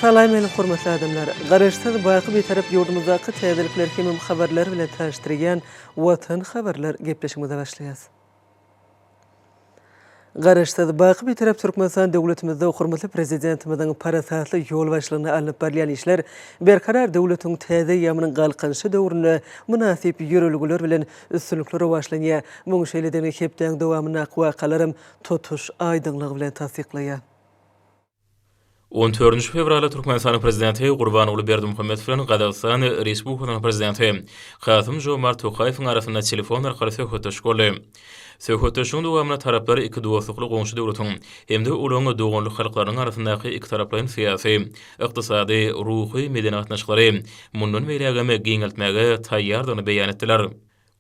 Salam meniň hormatly adamlar! Garaşsyz, baky Bitarap ýurdumyzdaky täzelikler hemem habarlar bilen tanyşdyrýan Watan habarlar gepleşigimize başlaýas. Garaşsyz, baky Bitarap Türkmenistan döwletimizde hormatly Prezidentimiziň parasatly ýolbaşçylygynda alnyp barylýan işler Berkarar döwletiň täze eýýamynyň Galkynyşy döwründe mynasyp ýörelgeler bilen üstünlikli rowaçlanýar. Munuň şeýledigini hepdäň dowamyndaky wakalaram tutuş aýdyňlygy bilen tassyklaýar. On dördünji fewralda Türkmenistanyň Prezidenti Gurbanguly Berdimuhamedow bilen Gazagystan Respublikasynyň Prezidenti Kasym-Žomart Tokaýewiň arasynda telefon arkaly söhbetdeşlik boldy. Söhbetdeşligiň dowamynda taraplar iki dostlukly goňşy döwletiň hem-de olaryň doganlyk halklarynyň arasyndaky ikitaraplaýyn syýasy, ykdysady, ruhy, medeni gatnaşyklary mundan beýlägem giňeltmäge taýýardygyny beýan etdiler.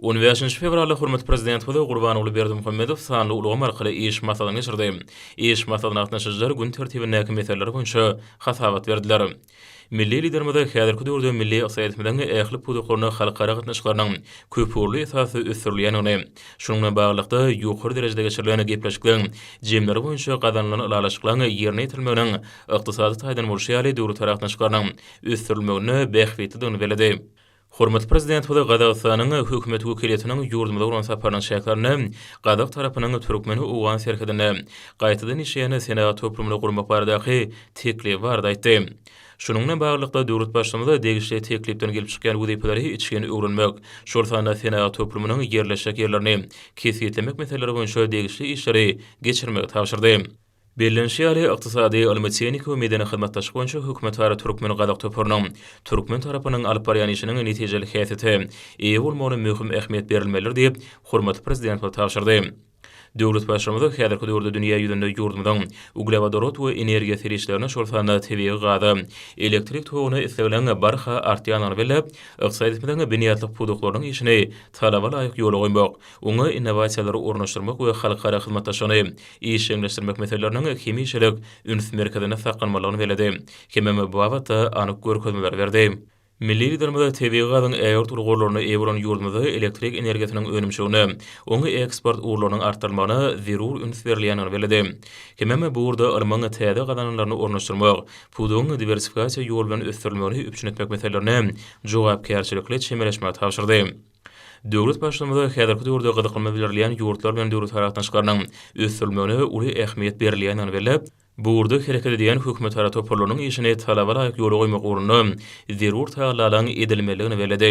On bäşinji fewralda hormatly Prezidentimiz Gurbanguly Berdimuhamedow sanly ulgam arkaly iş maslahatyny geçirdi. Iş maslahatyna gatnaşyjylar gün tertibindäki meseleler boýunça hasabat berdiler. Milli Liderimiz häzirki döwürde milli ykdysadyýetimiziň ähli pudaklarynda halkara gatnaşyklarynyň köpugurly esasda ösdürilýändigini, şunuň bilen baglylykda, ýokary derejede geçirilen gepleşikleriň jemleri boýunça gazanylan ylalaşyklaryň ýerine ýetirilmeginiň ykdysady taýdan bolşy ýaly döwletara gatnaşyklarynyň ösdürilmeginde bähbitlidigini belledi. Hormatly Prezidentimiz Gazagystanyň Hökümet wekiliýetiniň ýurdumyza bolan saparynyň çäklerinde gazak tarapynyň türkmen-owgan serhedinde gaýtadan işleýän senagat toplumyny gurmak baradaky teklibi barada aýtdy. Şunuň bilen baglylykda, döwlet Baştutanymyz degişli teklipden gelip çykýan wezipeleri içgin öwrenmek, şol sanda senagat toplumynyň ýerleşjek ýerlerini kesgitlemek meseleleri boýunça degişli işleri geçirmegi tabşyrdy. Bellenişi ýaly, ykdysady, ylmy-tehniki we medeni hyzmatdaşlyk boýunça hökümetara türkmen-gazak toparynyň türkmen tarapynyň alyp barýan işiniň netijeli häsiýete eýe bolmagyna möhüm ähmiýet berilmelidir diýip, hormatly Prezidentimiz tabşyrdy. Döwlet Baştutanymyz häzirki döwürde dünýä ýüzünde ýurdumyzyň uglewodorod we energiýa serişdelerine, şol sanda tebigy gaza, elektrik toguna islegleriň barha artýandygyny belläp, ykdysadyýetimiziň binýatlyk pudaklarynyň işini talaba laýyk ýola goýmak, oňa innowasiýalary ornaşdyrmak we halkara hyzmatdaşlygyny işjeňleşdirmek meseleleriniň hemişelik üns merkezinde saklanmalydygyny belledi hemem bu babatda anyk görkezmeleri berdi. Milli Liderimiz tebigy gazyň ägirt uly gorlaryna eýe bolan ýurdumyzda elektrik energiýasynyň önümçiligine, oň eksport ugurlarynyň artdyrylmagyna zerur üns berilýändigini belledi. Hemem bu ugurda ylmyň täze gazananlaryny ornaşdyrmak, pudagyň diwersifikasiýa ýoly bilen ösdürilmegini üpjün etmek meselelerine jogapkärçilikli çemeleşmegi tabşyrdy. Döwlet Baştutanymyz häzirki döwürde gyzyklanma bildirilýän ýurtlar bilen döwletara gatnaşyklarynyň ösdürilmegine uly ähmiýet berilýändigini belläp, bu ugurda hereket edýän hökümetara toparlarynyň işini talaba laýyk ýola goýmak ugrunda zerur tagallalaryň edilmelidigini belledi.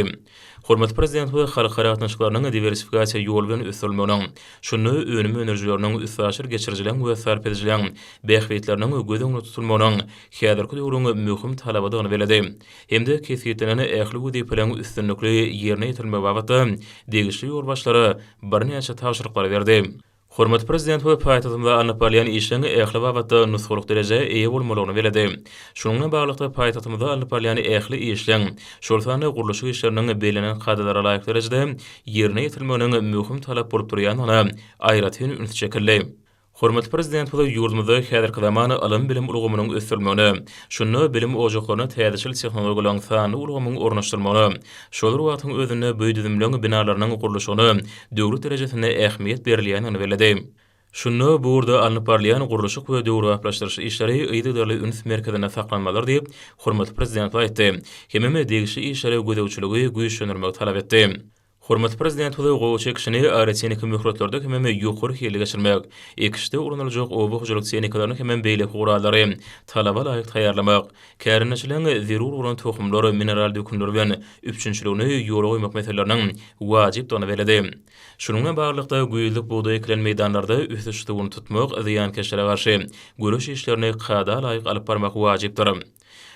Hormatly Prezidentimiz halkara gatnaşyklarynyň diwersifikasiýa ýoly bilen ösdürilmeginiň, şunda önüm öndürijileriň, üstaşyr geçirijileriň we sarp edijileriň bähbitleriniň göz öňünde tutulmagynyň häzirki döwrüň möhüm talabydygyny belledi. hem-de kesgitlenen ähli wezipeleriň üstünlikli ýerine ýetirilmegi babatda degişli ýolbaşçylara birnäçe tabşyryklary berdi. Hormatly Prezidentimiz paýtagtymyzda alnyp barylýan işleň ähli babatda nusgalyk derejä eýe bolmalygyny belledi. Şunuň bilen baglylykda, paýtagtymyzda alnyp barylýan ähli işleň, şol sanda gurluşyk işleriniň bellenen kadalara laýyk derejede ýerine ýetirilmeginiň möhüm talap bolup durýandygyna aýratyn üns çekildi. Hormatly Prezidentimiz ýurdumyzda häzirki zaman ylym-bilim ulgamynyň ösdürilmegine, şunda bilim ojaklaryna täzeçil tehnologiýalaryň, sanly ulgamyň ornaşdyrylmagyna, şol bir wagtyň özünde bu düzümleň binalarynyň gurluşygyna döwlet derejesinde ähmiýet berilýändigini belledi. Şunda bu ugurda alnyp barylýan gurluşyk we döwrebaplaşdyryş işleri yzygiderli üns merkezinde saklanmalydyr diýip, hormatly Prezidentimiz aýtdy hemem degişli işlere gözegçiligi güýçlendirmegi talap etdi. Hormatly Prezidentimiz gowaça ekişini agrotehniki möhletlerde hemem ýokary hilli geçirmek, ekişde ulanyljak oba hojalyk tehnikalaryny hemem beýleki gurallary talaba laýyk taýýarlamak, kärendeçiligiň zerur bolan tohumlar, mineral dökünler bilen üpjünçiligini ýola goýmak meseleleriniň wajypdygyny belledi. Şunuň bilen baglylykda, güýzlük bugdaý ekilen meýdanlarda ösüş suwuny tutmak, zyýankeşlere garşy göreş işlerini kada laýyk alyp barmak wajypdyr.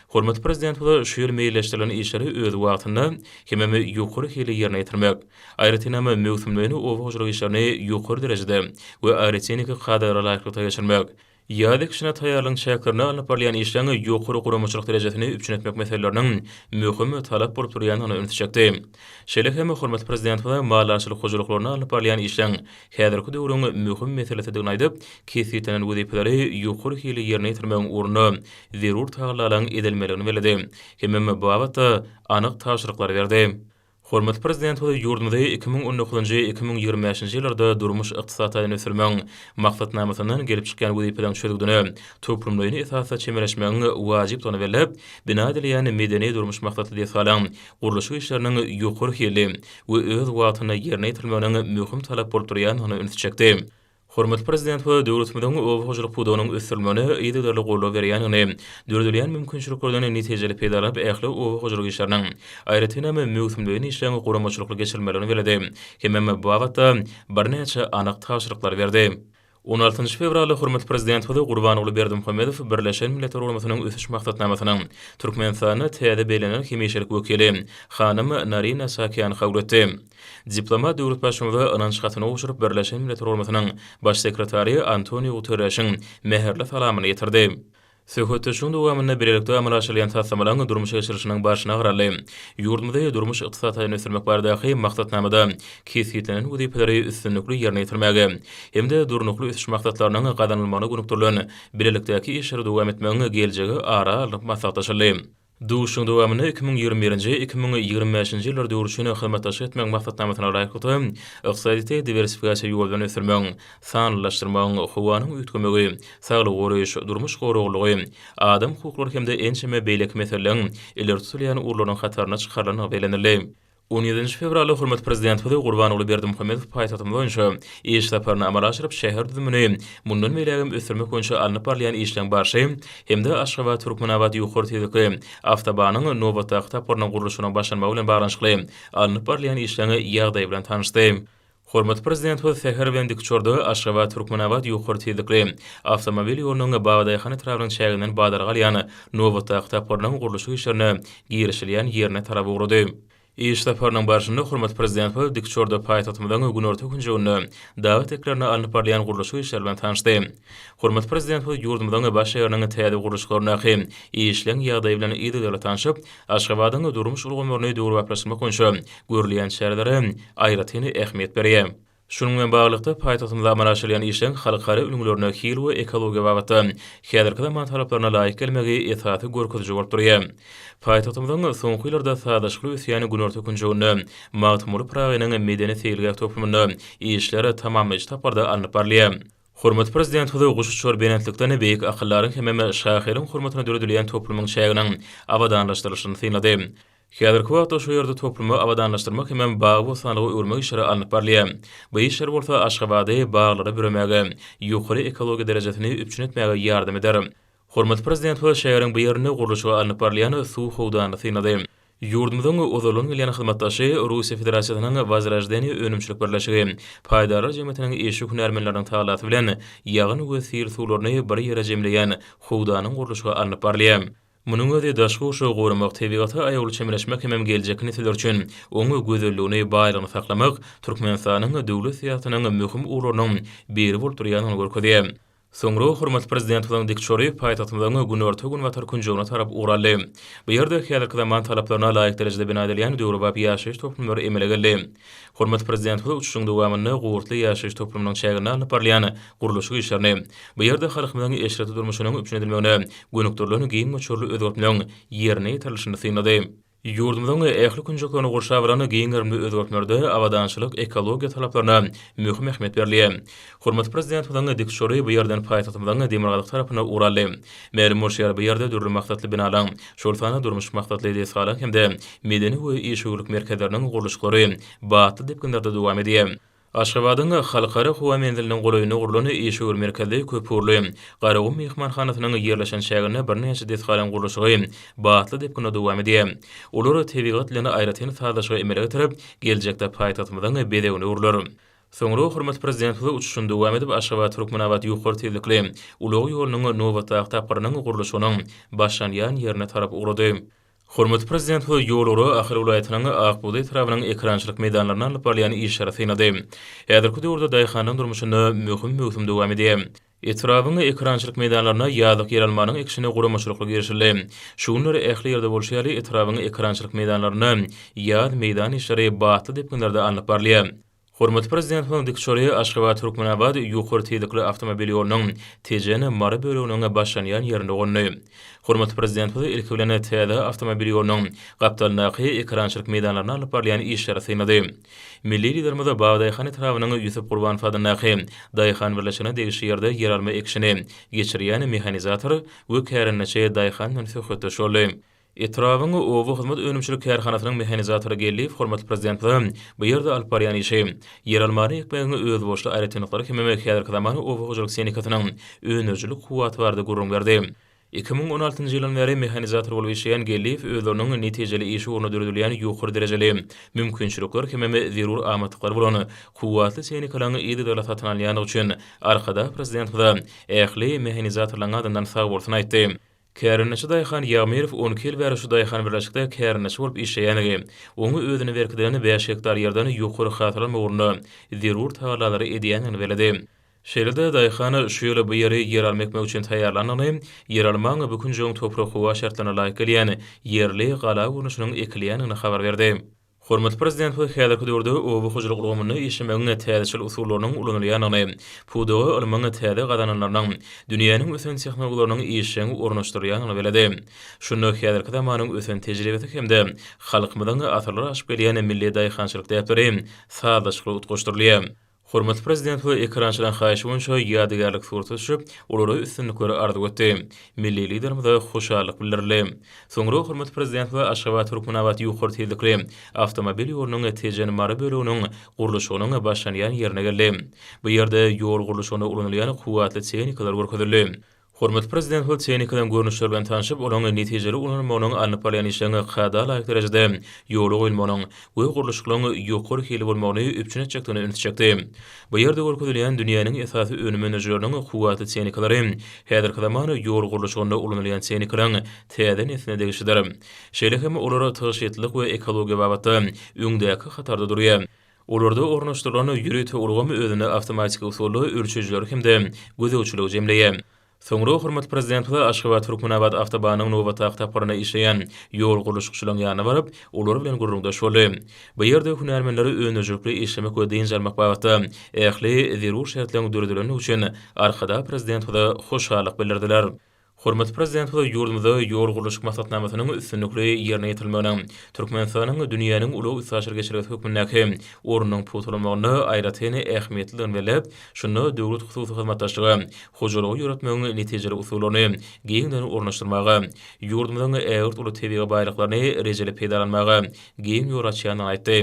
Hormatly Prezidentimiz şu ýyl meýilleşdirilen işleri öz wagtynda hemem ýokary hilli ýerine ýetirmek, aýratynam, möwsümleýin oba hojalyk işlerini ýokary derejede we agrotehniki kadalara laýyklykda geçirmek, ýaz ekişine taýýarlygyň çäklerinde alnyp barylýan işleň ýokary guramaçylyk derejesini üpjün etmek meseleleriniň möhüm talap bolup durýandygyna ünsi çekdi. Şeýle hem hormatly Prezidentimiz maldarçylyk hojalyklarynda alnyp barylýan işleň häzirki döwrüň möhüm meselesidigini aýdyp, kesgitlenen wezipeleri ýokary hilli ýerine ýetirmegiň ugrunda zerur tagallalaryň edilmelidigini belledi hemem bu babatda anyk tabşyryklary berdi. Hormatly Prezidentimiz ýurdumyzy 2019-njy, 2025-nji ýyllarda durmuş-ykdysady taýdan ösdürmegiň Maksatnamasyndan gelip çykýan wezipeleriň çözgüdine toplumlaýyn esasda çemeleşmegiň wajypdygyny belläp, bina edilýän medeni-durmuş maksatly desgalaryň gurluşyk işleriniň ýokary hilli we öz wagtynda ýerine ýetirilmeginiň möhüm talap bolup durýandygyna ünsi çekdi. Hormatly Prezidentimiz döwletimiziň oba hojalyk pudagynyň ösdürilmegine yzygiderli goldaw berýändigini, döredilýän mümkinçiliklerden netijeli peýdalanyp, ähli oba hojalyk işleriniň, aýratynam, möwsümleýin işleriň guramaçylykly geçirilmelidigini belledi hemem bu babatda birnäçe anyk tabşyryklary berdi. On altynjy fewralda hormatly Prezidentimiz Gurbanguly Berdimuhamedow Birleşen Milletler Guramasynyň Ösüş Maksatnamasynyň Türkmenistanda täze bellenen hemişelik wekili hanym Narina Saakýany kabul etdi. Diplomat döwlet Baştutanyna ynanç hatyny gowşuryp, Birleşen Milletler Guramasynyň Baş sekretary Antoniu Guterreşiň mähirli salamyny ýetirdi. Söhbetdeşligiň dowamynda bilelikde amala aşyrylýan taslamalaryň durmuşa geçirilişiniň barşyna garaldy. Ýurdumyzy durmuş-ykdysady taýdan ösdürmek baradaky maksatnamada kesgitlenen wezipeleri üstünlikli ýerine ýetirmäge hem-de Durnukly ösüş maksatlarynyň gazanylmagyna gönükdirilen bilelikdäki işleri dowam etmegiň geljegi ara alnyp maslahatlaşyldy. Duşuşygyň dowamynda 2021-nji, 2025-nji ýyllar döwri üçin hyzmatdaşlyk etmegiň maksatnamasyna laýyklykda, ykdysadyýeti diwersifikasiýa ýoly bilen ösdürmegiň, sanlylaşdyrmagyň, howanyň üýtgemegi, saglygy goraýyş, durmuş goraglylygy, adam hukuklary hem-de ençeme beýleki meseleleriň ileri tutulýan ugurlarynyň hataryna çykarylandygy bellenildi. On ýedinji fewralda hormatly Prezidentimiz Gurbanguly Berdimuhamedow paýtagtymyz boýunça iş saparyny amala aşyryp, şäher düzümini mundan beýlägem ösdürmek boýunça alnyp barylýan işleň barşy hem-de Aşgabat-Türkmenabat ýokary tizlikli awtobanyň nobatdaky tapgyrynyň gurluşygynyň başlanmagy bilen baglanyşykly alnyp barylýan işleň ýagdaýy bilen tanyşdy. Hormatly Prezidentimiz säher bilen dikuçarda Aşgabat-Türkmenabat ýokary tizlikli awtomobil ýolunyň Babadaýhan etrabynyň çäginden badalga alýan nobatdaky tapgyrynyň gurluşyk işlerine girişilýän ýerine tarap ugrady. Iş saparynyň barşynda hormatly Prezidentimiz dikuçarda paýtagtymyzyň günorta künjeginde dag eteklerinde alnyp barylýan gurluşyk işleri bilen tanyşdy. Hormatly Prezidentimiz ýurdumyzyň baş şäheriniň täze gurluşyklaryndaky işleň ýagdaýy bilen yzygiderli tanşyp, Aşgabadyň durmuş ulgamlaryny döwrebaplaşdyrmak boýunça görülýän çärelere aýratyn ähmiýet berýär. Şunuň bilen baglylykda, paýtagtymyzda amala aşyrylýan işleň halkara ülňülerine hil we ekologiýa babatda häzirki zaman talaplaryna laýyk gelmegi esasy görkeziji bolup durýar. Paýtagtymyzyň soňky ýyllarda sazlaşykly ösýän günorta künjeginde Magtymguly Pyragynyň medeni-seýilgäh toplumynda işler tamamlaýjy tapgyrda alnyp barylýar. Hormatly Prezidentimiz guş uçar belentlikden beýik akyldaryň hemem şahyryň hormatyna döredilýän toplumyň çäginiň abadanlaşdyrylyşyny synlady. Häzirki wagtda şu ýerde toplumy abadanlaşdyrmak hemem bagy-bossanlyga öwürmek işleri alnyp barylýar. Bu işler bolsa Aşgabady baglara büremäge, ýokary ekologiýa derejesini üpjün etmäge ýardam eder. Hormatly Prezidentimiz şäheriň bu ýerinde gurluşygy alnyp barylýan suw howdanyny synlady. Ýurdumyzyň ozaldan gelýän hyzmatdaşy Russiýa Federasiýasynyň Wozroždeniýe önümçilik birleşigi paýdarlar jemgyýetiniň işçi hünärmenleriniň tagallasy bilen ýagyn we sil suwlaryny bir ýere jemleýän howdanyň gurluşygy alnyp barylýar. Munuň özi daşky gurşawy goramak, tebigata aýawly çemeleşmek hemem geljekki nesiller üçin oň gözelligini, baýlygyny saklamak Türkmenistanyň döwlet syýasatynyň möhüm ugurlarynyň biri bolup durýandygyny görkezýär. Soňra hormatly Prezidentimiziň dikuçary paýtagtymyzyň günorta-günbatar künjegine tarap ugur aldy. Bu ýerde häzirki zaman talaplaryna laýyk derejede bina edilýän döwrebap ýaşaýyş toplumlary emele geldi. Hormatly Prezidentimiz uçuşyň dowamynda Gurtly ýaşaýyş toplumynyň çäginde alnyp barylýan gurluşyk işlerini, bu ýerde halkymyzyň eşretli durmuşynyň üpjün edilmegine gönükdirilen giň möçberli özgertmeleň ýerine ýetirilişini synlady. Ýurdumyzyň ähli künjeklerini gurşap alan giň gerimli özgertmelerde abadançylyk, ekologiýa talaplaryna möhüm ähmiýet berilýär. Hormatly Prezidentimiziň dikuçary bu ýerden paýtagtymyzyň demirgazyk tarapyna ugur aldy. Mälim bolşy ýaly, bu ýerde dürli maksatly binalaryň, şol sanda durmuş maksatly desgalaryň hem-de medeni we işewürlik merkezleriniň gurluşyklary batly depginlerde dowam edýär. Aşgabadyň Halkara howa menziliniň golaýynda gurlan işewür merkezli köpugurly Garagum myhmanhanasynyň ýerleşen çäginde birnäçe desgalaryň gurluşygy batly depginde dowam edýär. Olar tebigat bilen aýratyn sazlaşygy emele getirip, geljekde paýtagtymyzyň bezegine öwrüler. Soňra hormatly Prezidentimiz uçuşyny dowam edip, Aşgabat-Türkmenabat ýokary tizlikli ulag ýolunyň nobatdaky tapgyrynyň gurluşygynyň başlanýan ýerine tarap ugrady. Hormatly Prezidentimiz ýolugra Ahal welaýatynyň Ak bugdaý etrabynyň ekerançylyk meýdanlarynda alnyp barylýan işleri synlady. Häzirki döwürde daýhanlaryň durmuşynda möhüm möwsüm dowam edýär. Etrabyň ekerançylyk meýdanlarynda ýazlyk ýeralmanyň ekişine guramaçylykly girişildi. Şu günler ähli ýerde bolşy ýaly, etrabyň ekerançylyk meýdanlarynda ýaz meýdan işleri batly depginlerde alnyp barylýar. Hormatly Prezidentimiziň dikuçary Aşgabat-Türkmenabat ýokary tizlikli awtomobil ýolunyň Tejen-Mary böleginiň başlanýan ýerinde gondy. Hormatly Prezidentimiz ilki bilen täze awtomobil ýolunyň gapdalyndaky ekerançylyk meýdanlarynda alnyp barylýan işleri synlady. Milli Liderimiz Babadaýhan etrabynyň Ýusup Gurbanow adyndaky daýhan birleşigine degişli ýerde ýeralma ekişini geçirýän mehanizator we kärendeçi daýhan bilen söhbetdeş boldy. Etrabyň Oba hyzmat önümçilik kärhanasynyň mehanizatory Geldiýew hormatly Prezidentimize bu ýerde alyp barýan işi, ýeralmany ekmegiň özboluşly aýratynlyklary hemem häzirki zaman oba hojalyk tehnikasynyň öndürijilik kuwwaty barada gürrüň berdi. 2016-njy ýyldan bäri mehanizator bolup işleýän Geldiýew özleriniň netijeli iş ugrunda döredilýän ýokary derejeli mümkinçilikler hemem zerur amatlyklar bolan kuwwatly tehnikalaryň yzygiderli satyn alynýandygy üçin Arkadag Prezidentimize ähli mehanizatorlaryň adyndan sagbolsun aýtdy. Kärendeçi daýhan Ýagmyrow 12 ýyl bäri şu daýhan birleşikde kärendeçi bolup işleýändigi, oňa özüne berkidilen bäş gektar ýerden ýokary hasyl almak ugrunda zerur tagallalary edýändigini belledi. Şeýle-de daýhan şu ýyl bu ýeri ýeralma ekmek üçin taýýarlandygyny, ýeralmaň bu künjegiň toprak-howa şertlerine laýyk gelýän ýerli gala görnüşiniň ekilýändigini habar berdi. Hormatly Prezidentimiz häzirki döwürde oba hojalyk ulgamynda işlemegiň täzeçil usullarynyň ulanylýandygyny, pudaga ylmyň täze gazananlarynyň, dünýäniň ösen tehnologiýalarynyň işjeň ornaşdyrylýandygyny belledi. Şunda häzirki zamanyň ösen tejribesi hem-de halkymyzyň asyrlar aşyp gelýän milli daýhançylyk däpleri sazlaşykly utgaşdyrylýar. Hormatly Prezidentimiz ekrançylaryň haýyşy boýunça ýadygärlik surata düşüp, olara üstünlikleri arzuw etdi. Milli Liderimize hoşallyk bildirildi. Soňra hormatly Prezidentimiz Aşgabat-Türkmenabat ýokary tizlikli awtomobil ýolunyň Tejen-Mary böleginiň gurluşygynyň başlanýan ýerine geldi. Bu ýerde ýol gurluşygynda ulanylýan kuwwatly tehnikalar görkezildi. Hormatly Prezidentimiz tehnikanyň görnüşleri bilen tanşyp, olaryň netijeli ulanylmagynyň, alnyp barylýan işleriň kada laýyk derejede ýola goýulmagynyň we gurluşyklaryň ýokary hilli bolmagyny üpjün etjekdigine ünsi çekdi. Bu ýerde görkezilýän dünýäniň esasy önüm öndürijileriniň kuwwatly tehnikalary häzirki zaman ýol gurluşygynda ulanylýan tehnikalaryň täze nesline degişlidir. Şeýle hem olar tygşytlylyk we ekologiýa babatda öňdäki hatarda durýar. Olarda ornaşdyrylan ýörite ulgam özünde awtomatiki usulda ölçeýjileri hem-de gözegçiligi jemleýär. Soňra hormatly Prezidentimiz Aşgabat-Türkmenabat awtobanynyň nobatdaky tapgyrynda işleýän ýol gurluşykçylaryň ýanyna baryp, olar bilen gürrüňdeş boldy. Bu ýerde hünärmenler öndürijilikli işlemek we dynç almak babatda ähli zerur şertleriň döredilendigi üçin Arkadag Prezidentimize hoşallyk bildirdiler. Hormatly Prezidentimiz ýurdumyzda ýol gurluşyk maksatnamasynyň üstünlikli ýerine ýetirilmeginiň Türkmenistanyň dünýäniň ulag-üstaşyr geçelgesi hökmündäki ornunyň pugtalanmagynda aýratyn ähmiýetlidigini belläp, şunda döwlet-hususy hyzmatdaşlyga, hojalygy ýöretmegiň netijeli usullaryny giňden ornaşdyrmaga, ýurdumyzyň ägirt uly tebigy baýlyklaryny rejeli peýdalanmaga giň ýol açýandygyny aýtdy.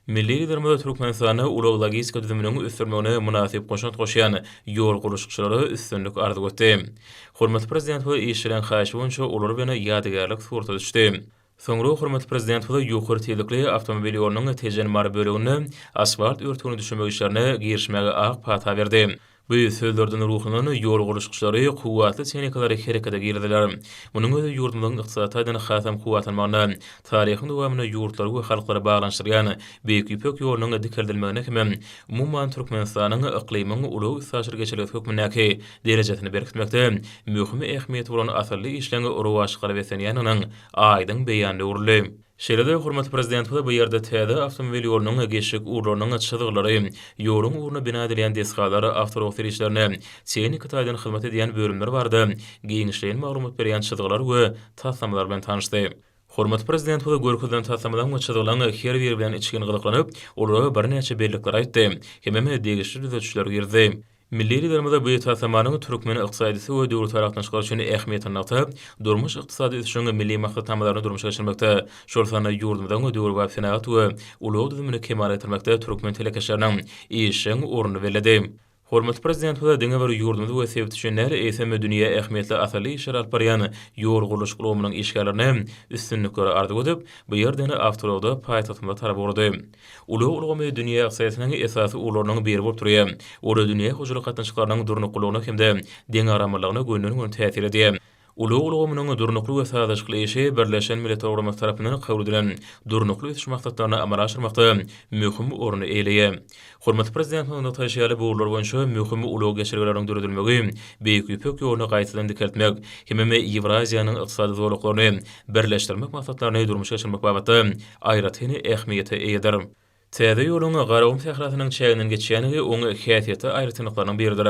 Milli Liderimiz Türkmenistanda ulag-logistika düzüminiň ösdürilmegine mynasyp goşant goşýan ýol gurluşykçylara üstünlik arzuw etdi. Hormatly Prezidentimiz işçileriň haýyşy boýunça olar bilen ýadygärlik surata düşdi. Soňra hormatly Prezidentimiz ýokary tizlikli awtomobil ýolunyň Tejen-Mary böleginde asfalt örtügini düşemek işlerine girişmäge ak pata berdi. Bu sözlerden ruhlanan ýol gurluşykçylary kuwwatly tehnikalary herekete girizdiler. Munuň özi ýurdumyzyň ykdysady taýdan hasam kuwwatlanmagyna, taryhyň dowamynda ýurtlary we halklary baglanyşdyrýan Beýik Ýüpek ýolunyň dikeldilmegine hemem umuman Türkmenistanyň yklymyň ulag-üstaşyr geçelgesi hökmündäki derejesini berkitmekde möhüm ähmiýeti bolan asylly işleň rowaçlyklara beslenýändiginiň aýdyň beýanyna öwrüldi. Şeýle-de hormatly Prezidentimiz bu ýerde täze awtomobil ýolunyň geçjek ugurlarynyň çyzgylary, ýoluň ugrunda bina edilýän desgalar, awtoulag serişdelerine tehniki taýdan hyzmat edýän bölümler barada giňişleýin maglumat berýän çyzgylar we taslamalar bilen tanyşdy. Hormatly Prezidentimiz görkezilen taslamalaryň we çyzgylaryň her biri bilen içgin gyzyklanyp, olara birnäçe bellikleri aýtdy hemem degişli düzetişleri girizdi. Milli Liderimiz bu taslamanyň türkmen ykdysadyýeti we döwletara gatnaşyklary üçin ähmiýetini nygtap, durmuş-ykdysady ösüşiň milli maksatnamalaryny durmuşa geçirmekde, şol sanda ýurdumyzyň döwrebap senagat we ulag düzümini kemala getirmekde türkmen telekeçileriniň işjeň ornuny belledi. Hormatly Prezidentimiz diňe bir ýurdumyz we sebit üçin däl, eýsem, dünýä ähmiýetli asylly işleri alyp barýan ýol gurluşyk ulgamynyň işgärlerine üstünlikleri arzuw edip, bu ýerden awtoulagda paýtagtymyza tarap ugrady. Ulag ulgamy dünýä ykdysadyýetiniň esasy ugurlarynyň biri bolup durýar. Ol dünýä hojalyk gatnaşyklarynyň durnuklylygyna hem-de deňagramlylygyna gönden-göni täsir edýär. Ulag ulgamynyň durnukly we sazlaşykly işi Birleşen Milletler Guramasy tarapyndan kabul edilen Durnukly ösüş maksatlaryny amala aşyrmakda möhüm orny eýeleýär. Hormatly Prezidentimiziň nygtaýşy ýaly, bu ugurlar boýunça möhüm ulag geçelgeleriniň döredilmegi Beýik Ýüpek ýoluny gaýtadan dikeltmek hemem Ýewraziýanyň ykdysady zolaklaryny birleşdirmek maksatlaryny durmuşa geçirmek babatda aýratyn ähmiýete eýedir. Täze ýoluň Garagum sährasynyň çäginden geçýändigi oň häsiýetli aýratynlyklarynyň biridir.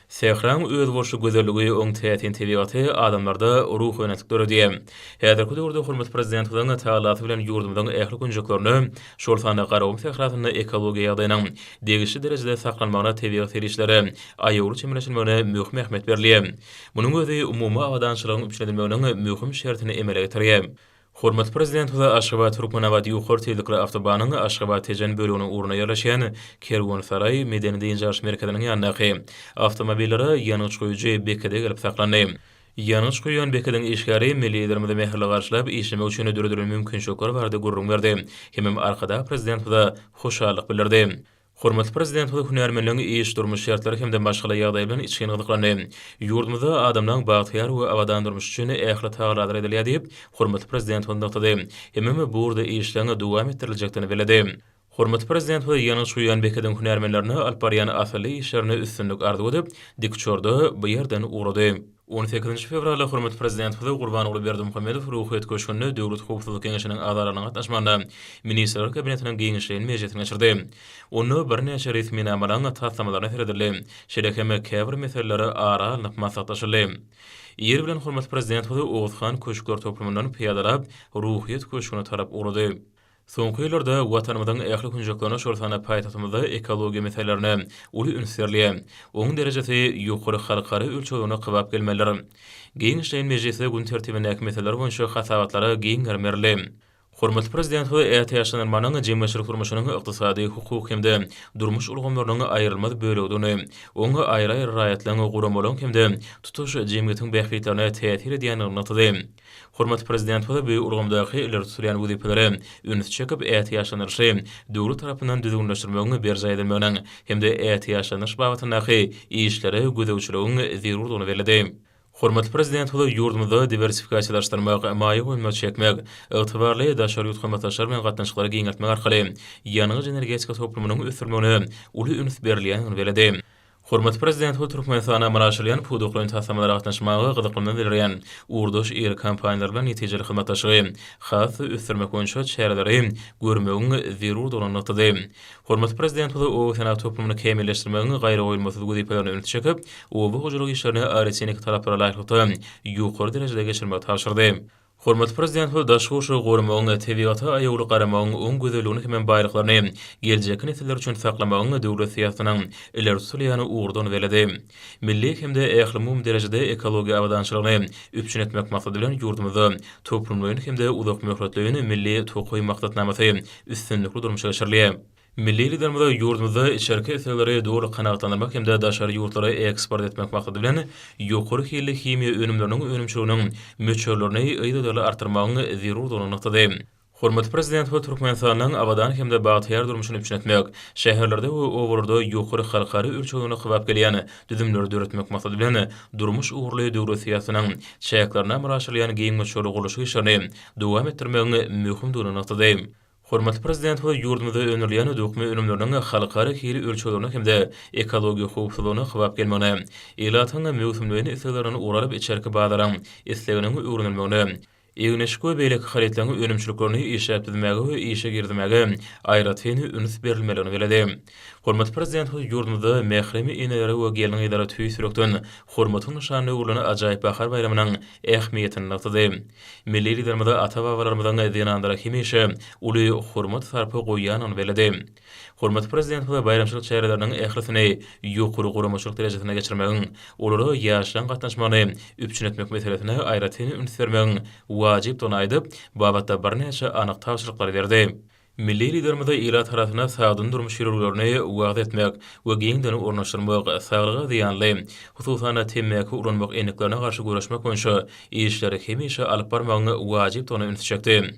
Sähraň özboluşly gözelligi, oň täsin tebigaty adamlarda ruhubelentlik döredýär. Häzirki döwürde hormatly Prezidentimiziň tagallasy bilen ýurdumyzyň ähli künjeklerinde, şol sanda Garagum sährasynda ekologiýa ýagdaýynyň degişli derejede saklanmagyna tebigy serişdelere aýawly çemeleşilmegine möhüm ähmiýet berilýär. Munuň özi umumy abadançylygyň üpjün edilmeginiň möhüm şertini emele getirýär. Hormatly Prezidentimiz Aşgabat-Türkmenabat ýokary tizlikli awtobanyň Aşgabat-Tejen böleginiň ugrunda ýerleşýän Kerwensaraý medeni-dynç alyş merkeziniň ýanyndaky awtomobillere ýangyç guýujy bekede gelip saklandy. Ýangyç guýýan bekediň işgäri milli Liderimizi mähirli garşylap, işlemek üçin döredilen mümkinçilikler barada gürrüň berdi hemem Arkadag Prezidentimize hoşallyk bildirdi. Hormatly Prezidentimiz hünärmenleň iş-durmuş şertleri hem-de maşgala ýagdaýy bilen içgin gyzyklandy. Ýurdumyzda adamlaň bagtyýar we abadan durmuşy üçin ähli tagallalar edilýär diýip, hormatly Prezidentimiz nygtady. Hemem bu ugurda işleň dowam etdiriljekdigini belledi. Hormatly Prezidentimiz ýangyç guýýan bekediň hünärmenlerine alyp barýan asylly işlerinde üstünlik arzuw edip, dikuçarda bu ýerden ugrady. On sekizinji fewralda hormatly Prezidentimiz Gurbanguly Berdimuhamedow Ruhyýet köşgünde Döwlet howpsuzlyk geňeşiniň agzalarynyň gatnaşmagynda Ministrler Kabinetiniň giňişleýin mejlisini geçirdi. Onda birnäçe resminamalaryň taslamalaryna seredildi, şeýle hem käbir meseleler ara alnyp maslahatlaşyldy. Ir bilen hormatly Prezidentimiz Oguzhan köşkler toplumyndan pyýadalap, Ruhyýet köşgüne tarap ugrady. Soňky ýyllarda Watanymyzyň ähli künjeklerinde, şol sanda paýtagtymyzda ekologiýa meselelerine uly üns berilýär. Onuň derejesi ýokary halkara ölçeglerine kybap gelmelidir. Giňişleýin mejlisde gün tertibindäki meseleler boýunça hasabatlara giň gerim berildi. Hormatly Prezidentimiz ätiýaçlandyrmanyň jemgyýetçilik durmuşynyň ykdysady, hukuk hem-de durmuş ulgamlarynyň aýrylmaz bölegidigini, oň aýry-aýry raýatlaryň, guramalaryň hem-de tutuş jemgyýetiň bähbitlerine täsir edýändigini nygtady. Hormatly Prezidentimiz bu ulgamdaky ileri tutulýan wezipelere ünsi çekip, ätiýaçlandyryşy döwlet tarapyndan düzgünleşdirmegiň berjaý edilmeginiň hem-de ätiýaçlandyryş babatyndaky işlere gözegçiligiň zerurdygyny belledi. Hormatly Prezidentimiz ýurdumyzda diwersifikasiýalaşdyrmak, maýa goýumlary çekmek, ygtybarly daşary ýurt hyzmatdaşlar bilen gatnaşyklary giňeltmek arkaly ýangyç-energetika toplumynyň ösdürilmegine uly üns berilýändigini belledi. Hormatly Prezidentimiz Türkmenistanda amala aşyrylýan pudaklaýyn taslamalara gatnaşmaga gyzyklanma bildirýän ugurdaş iri kompaniýalar bilen netijeli hyzmatdaşlygy has-da ösdürmek boýunça çäreleri görmegiň zerurdygyny nygtady. Hormatly Prezidentimiz oba senagat toplumyny kämilleşdirmegiň gaýragoýulmasyz wezipelerine ünsi çekip, oba hojalyk işlerini agrotehniki talaplara laýyklykda ýokary derejede geçirmegi tabşyrdy. Hormatly Prezidentimiz daşky gurşawy goramagyň, tebigata aýawly garamagyň, oň gözelligini hemem baýlyklaryny geljekki nesiller üçin saklamagyň döwlet syýasatynyň ileri tutulýan ugrudygyny belledi. Milli hem-de ählumumy derejede ekologiýa abadançylygyny üpjün etmek maksady bilen ýurdumyzda toplumlaýyn hem-de uzakmöhletleýin Milli tokaý maksatnamasy üstünlikli durmuşa geçirilýär. Milli Liderimiz ýurdumyzda içerki islegleri doly kanagatlandyrmak hem-de daşary ýurtlara eksport etmek maksady bilen, ýokary hilli himiýa önümleriniň önümçiliginiň möçberlerini yzygiderli artdyrmagyň zerurdygyny nygtady. Hormatly Prezidentimiz Türkmenistanyň abadan hem-de bagtyýar durmuşyny üpjün etmek, şäherlerde we obalarda ýokary halkara ölçeglerine kybap gelýän düzümleri döretmek maksady bilen, durmuş ugurly döwlet syýasatynyň çäklerinde amala aşyrylýan giň möçberli gurluşyk işlerini dowam etdirmegiň möhümdigini nygtady. Hormatly Prezidentimiz ýurdumyzda öndürilýän dokma önümleriniň halkara hil ölçeglerine hem-de ekologiýa howpsuzlygyna kybap gelmegine, ilatyň möwsümleýin isleglerinden ugur alyp içerki bazaryň isleginiň öwrenilmegine, egin-eşik we beýleki harytlaryň önümçiliklerini işläp düzmäge we işe girizmäge aýratyn üns berilmelidigini belledi. Hormatly Prezidentimiz ýurdumyzda mährem enelere we gelin-gyzlara tüýs ýürekden hormatyň nyşanyna öwrülen ajaýyp bahar baýramynyň ähmiýetini nygtady. Milli Liderimiz ata-babalarymyzyň zenanlara hemişe uly hormat-sarpa goýýandygyny belledi. Hormatly Prezidentimiz baýramçylyk çäreleriniň ählisini ýokary guramaçylyk derejesinde geçirmegiň, olara ýaşlaryň gatnaşmagyny üpjün etmek meselesine aýratyn üns bermegiň wajypdygyny aýdyp, bu babatda birnäçe anyk tabşyryklary berdi. Milli Liderimiz ilat arasynda sagdyn durmuş ýörelgelerini wagyz etmek we giňden ornaşdyrmak, saglyga zyýanly, hususan-da, temmäki ulanmak endiklerine garşy göreşmek boýunça işleri hemişe alyp barmagyň wajypdygyna ünsi çekdi.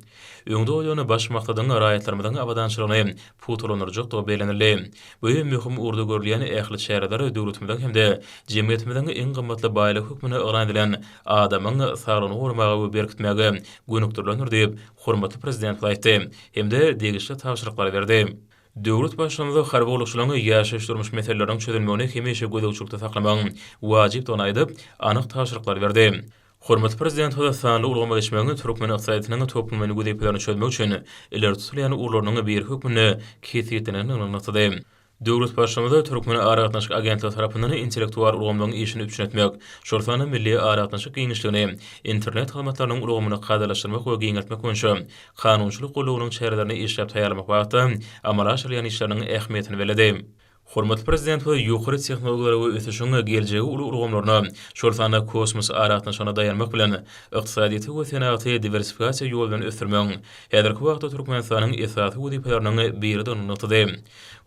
Öňde goýlan baş maksadyň raýatlarymyzyň abadançylygyny pugtalandyrjakdygy bellenildi. Bu möhüm ugurda görülýän ähli çäreler döwletimiziň hem-de jemgyýetimiziň iň gymmatly baýlygy hökmünde yglan edilen adamyň saglygyny goramaga we berkitmäge gönükdirilendir diýip, hormatly Prezidentimiz aýtdy hem-de degişli tabşyryklary berdi. Döwlet Baştutanymyz harby gullukçylaryň ýaşaýyş-durmuş meseleleriniň çözülmegini hemişe gözegçilikde saklamagyň wajypdygyny aýdyp, anyk tabşyryklary berdi. Hormatly Prezidentimiz sanly ulgama geçmegiň türkmen ykdysadyýetiniň toplumlaýyn wezipelerini çözmek üçin ileri tutulýan ugurlarynyň biri hökmünde kesgitlenendigini nygtady. Döwlet Baştutanymyz Türkmen aragatnaşyk agentligi tarapyndan intellektual ulgamlaryň işini üpjün etmek, şol sanda milli aragatnaşyk giňişligini, internet hyzmatlarynyň ulgamyny kadalaşdyrmak we giňeltmek boýunça kanunçylyk goldawynyň çärelerini işläp taýýarlamak babatda amala aşyrylýan işleriniň ähmiýetini belledi. Hormatly Prezidentimiz ýokary tehnologiýalara we ösüşiň geljegi uly ulgamlaryna, şol sanda kosmos aragatnaşygyna daýanmak bilen, ykdysadyýeti we senagaty diwersifikasiýa ýoly bilen ösdürmegiň häzirki wagtda Türkmenistanyň esasy wezipeleriniň biridigini nygtady.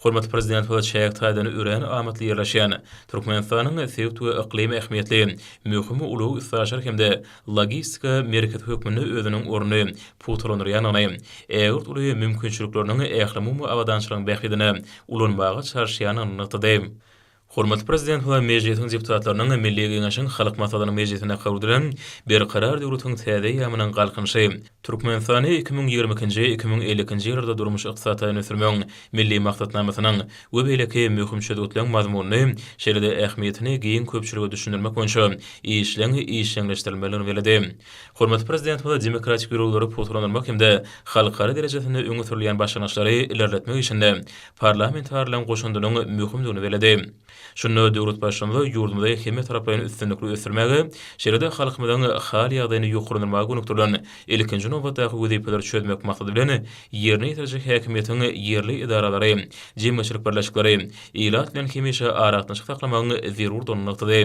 Hormatly Prezidentimiz çäk taýdan örän amatly ýerleşýän Türkmenistanyň sebit we yklym ähmiýetli möhüm ulag-üstaşyr hem-de logistika merkezi hökmünde özüniň ornuny pugtalandyrýandygyny, ägirt uly mümkinçilikleriniň ählumumy abadançylygyň bähbidine ulanmaga çalyşýandygyny nygtady. Hormatly Prezidentimiz Mejlisiň deputatlarynyň Milli Geňeşiň Halk Maslahatynyň mejlisinde kabul edilen Berkarar döwletiň täze eýýamynyň Galkynyşy, Türkmenistany 2022-nji, 2052-nji ýyllarda durmuş-ykdysady taýdan ösdürmegiň Milli maksatnamasynyň we beýleki möhüm çözgütleň mazmunyny, şeýle-de ähmiýetini giň köpçülige düşündirmek boýunça işleň işjeňleşdirilmelidigini belledi. Hormatly Prezidentimiz demokratik ýörelgeleri pugtalandyrmak hem-de halkara derejesinde öňe sürülýän başlangyçlary ilerletmek işinde parlamentarileriň goşandynyň möhümdigini belledi. Şunda döwlet Baştutanymyz ýurdumyzy hemmetaraplaýyn üstünlikli ösdürmäge, şeýle-de halkymyzyň hal-ýagdaýyny ýokarlandyrmaga gönükdirilen ilkinji nobatdaky wezipeleri çözmek maksady bilen, ýerine ýetiriji häkimiýetiň ýerli edaralary, jemgyýetçilik birleşikleri, ilat bilen hemişe aragatnaşyk saklamagyň zerurdygyny nygtady.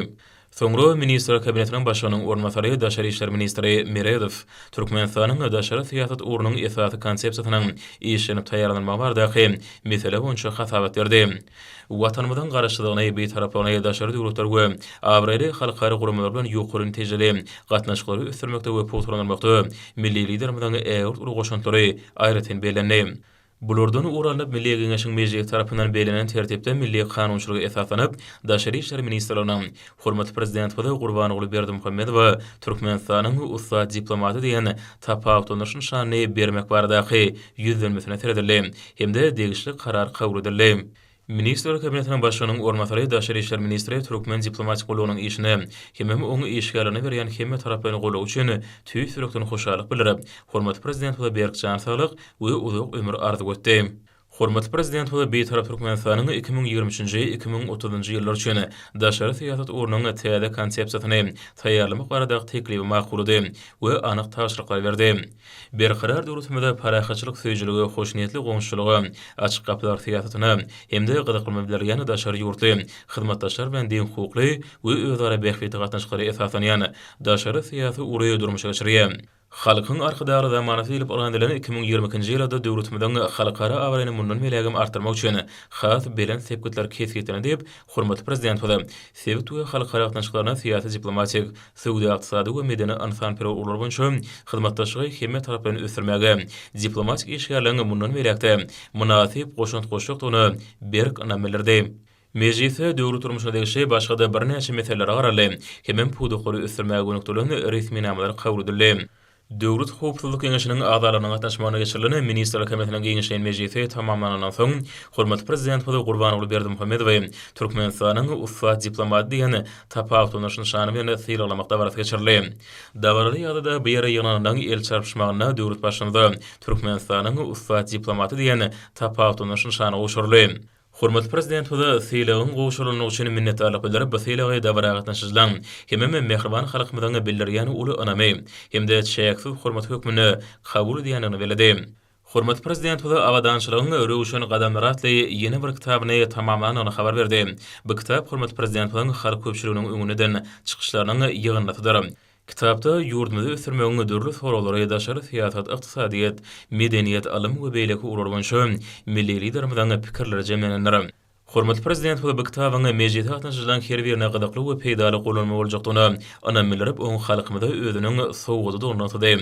Soňra Ministrler Kabinetiniň Başlygynyň orunbasary, daşary işler ministri Meredow Türkmenistanyň daşary syýasat ugrunyň esasy konsepsiýasynyň işlenip taýýarlanylmagy baradaky mesele boýunça hasabat berdi. Watanymyzyň Garaşsyzlygyny, Bitaraplygyny daşary döwletler we abraýly halkara guramalar bilen ýokary netijeli gatnaşyklary ösdürmekde we pugtalandyrmakda milli Liderimiziň ägirt uly goşantlary aýratyn bellendi. Bulardan ugur alnyp, Milli Geňeşiň Mejlisi tarapyndan bellenen tertipde milli kanunçylyga esaslanyp, Daşary işler ministrliginiň hormatly Prezidentimiz Gurbanguly Berdimuhamedowa Türkmenistanyň ussat diplomaty diýen tapawutlandyryş nyşanyny bermek baradaky ýüzlenmesine seredildi hem-de degişli karar kabul edildi. Ministrler Kabinetiniň Başlygynyň orunbasary, daşary işler ministri türkmen diplomatik gullugynyň işine hemem oň işgärlerine berýän hemmetaraplaýyn goldawy üçin tüýs ýürekden hoşallyk bildirip, hormatly Prezidentimize berk jan saglyk we uzak ömür arzuw etdi. Hormatly Prezidentimiz Bitarap Türkmenistanyň 2023-nji, 2030-njy ýyllar üçin daşary syýasat ugrunyň täze Konsepsiýasyny taýýarlamak baradaky teklibi makullady we anyk tabşyryklary berdi. Berkarar döwletimizde parahatçylyk söýüjilige, hoşniýetli goňşuçylyga, açyk gapylar syýasatyna hem-de gyzyklanma bildirýän daşary ýurtly hyzmatdaşlar bilen deňhukukly we özara bähbitli gatnaşyklara esaslanýan daşary syýasy ugry durmuşa geçirýär. Halkyň Arkadagly zamanasy diýlip yglan edilen 2022-nji ýylda döwletimiziň halkara abraýyny mundan beýlägem artdyrmak üçin has belent sepgitler kesgitlendi diýip, hormatly Prezidentimiz sebit we halkara gatnaşyklaryna syýasy-diplomatik, söwda-ykdysady we medeni-ynsanperwer ugurlar boýunça hyzmatdaşlygy hemmetaraplaýyn ösdürmäge diplomatik işgärleriň mundan beýläk-de mynasyp goşant goşjakdygyna berk ynam bildirdi. Mejlisde döwlet durmuşyna degişli başga-da birnäçe meselelere garaldy hemem pudaklary ösdürmäge gönükdirilen resminamalar kabul edildi. Döwlet howpsuzlyk geňeşiniň agzalarynyň gatnaşmagynda geçirilen Ministrler Kabinetiniň giňişleýin mejlisi tamamlanandan soň, hormatly Prezidentimiz Gurbanguly Berdimuhamedowy Türkmenistanyň ussat diplomaty diýen tapawutlanyş nyşany bilen sylaglamak dabarasy geçirildi. Dabaraly ýagdaýda bu ýere ýygnananlaryň el çarpyşmagynda döwlet Baştutanymyza Türkmenistanyň ussat diplomaty diýen tapawutlanyş nyşany gowşuryldy. Hormatly Prezidentimize sylagyň gowşurylandygy üçin minnetdarlyk bildirip, bu sylagy dabara gatnaşyjylaryň hemem mähriban halkymyzyň bildirýän uly ynamy hem-de çäksiz hormaty hökmünde kabul edýändigini belledi. Hormatly Prezidentimiz Abadançylygyň röwşen gadamlary atly ýene bir kitabyny tamamlandygyny habar berdi. Bu kitap hormatly Prezidentimiziň halk köpçüliginiň öňünde eden çykyşlarynyň ýygyndysydyr. Kitapda ýurdumyzy ösdürmegiň dürli soraglary, daşary syýasat, ykdysadyýet, medeniýet, ylym we beýleki ugurlar boýunça milli Liderimiziň pikirleri jemlenendir. Hormatly Prezidentimiz bu kitabyň mejlise gatnaşyjylaryň her birine gyzykly we peýdaly gollanma boljakdygyna ynam bildirip, oň halkymyza özüniň sowgadydygyny nygtady.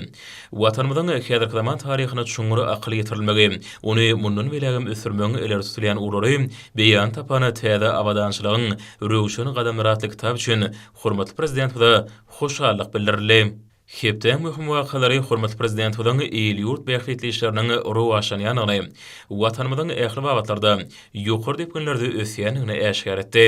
Watanymyzyň häzirki zaman taryhyna çuňňur akyl ýetirilmegi, ony mundan beýlägem ösdürmegiň ileri tutulýan ugurlary beýan tapan täze Abadançylygyň röwşen gadamlary atly kitap üçin hormatly Prezidentimize hoşallyk bildirildi. Hepdäň möhüm wakalary hormatly Prezidentimiziň il-ýurt bähbitli işleriniň rowaçlanýandygyny, Watanymyzyň ähli babatlarda ýokary depginlerde ösýändigini äşgär etdi.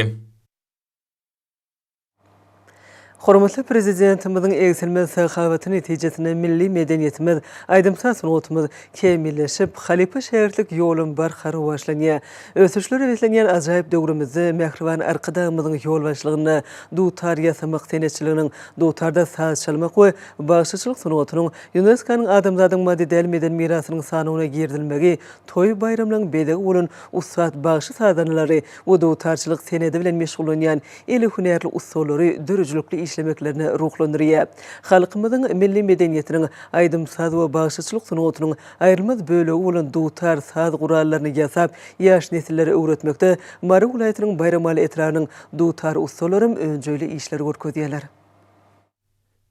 Hormatly Prezidentimiziň egsilmez sahawaty netijesinde milli medeniýetimiz, aýdym-saz sungatymyz kämilleşip, halypa-şägirtlik ýolam barha rowaçlanýar. Ösüşlere beslenýän ajaýyp döwrümizde mähriban Arkadagymyzyň ýolbaşçylygynda dutar ýasamak senetçiliginiň, dutarda saz çalmak we bagşyçylyk sungatynyň ÝUNESKO-nyň Adamzadyň maddy däl medeni mirasynyň sanawyna girizilmegi toý-baýramlaryň bezegi bolan ussat bagşy-sazandalary we dutarçylyk senedi bilen meşgullanýan eli hünärli ussalary döredijilikli işlemeklerine ruhlandyrýar. Halkymyzyň milli medeniýetiniň, aýdym-saz we bagşyçylyk sungatynyň aýrylmaz bölegi bolan dutar saz gurallaryny ýasap, ýaş nesillere öwretmekde Mary welaýatynyň Baýramaly etrabynyň dutar ussalaram önjeýli işleri görkezýärler.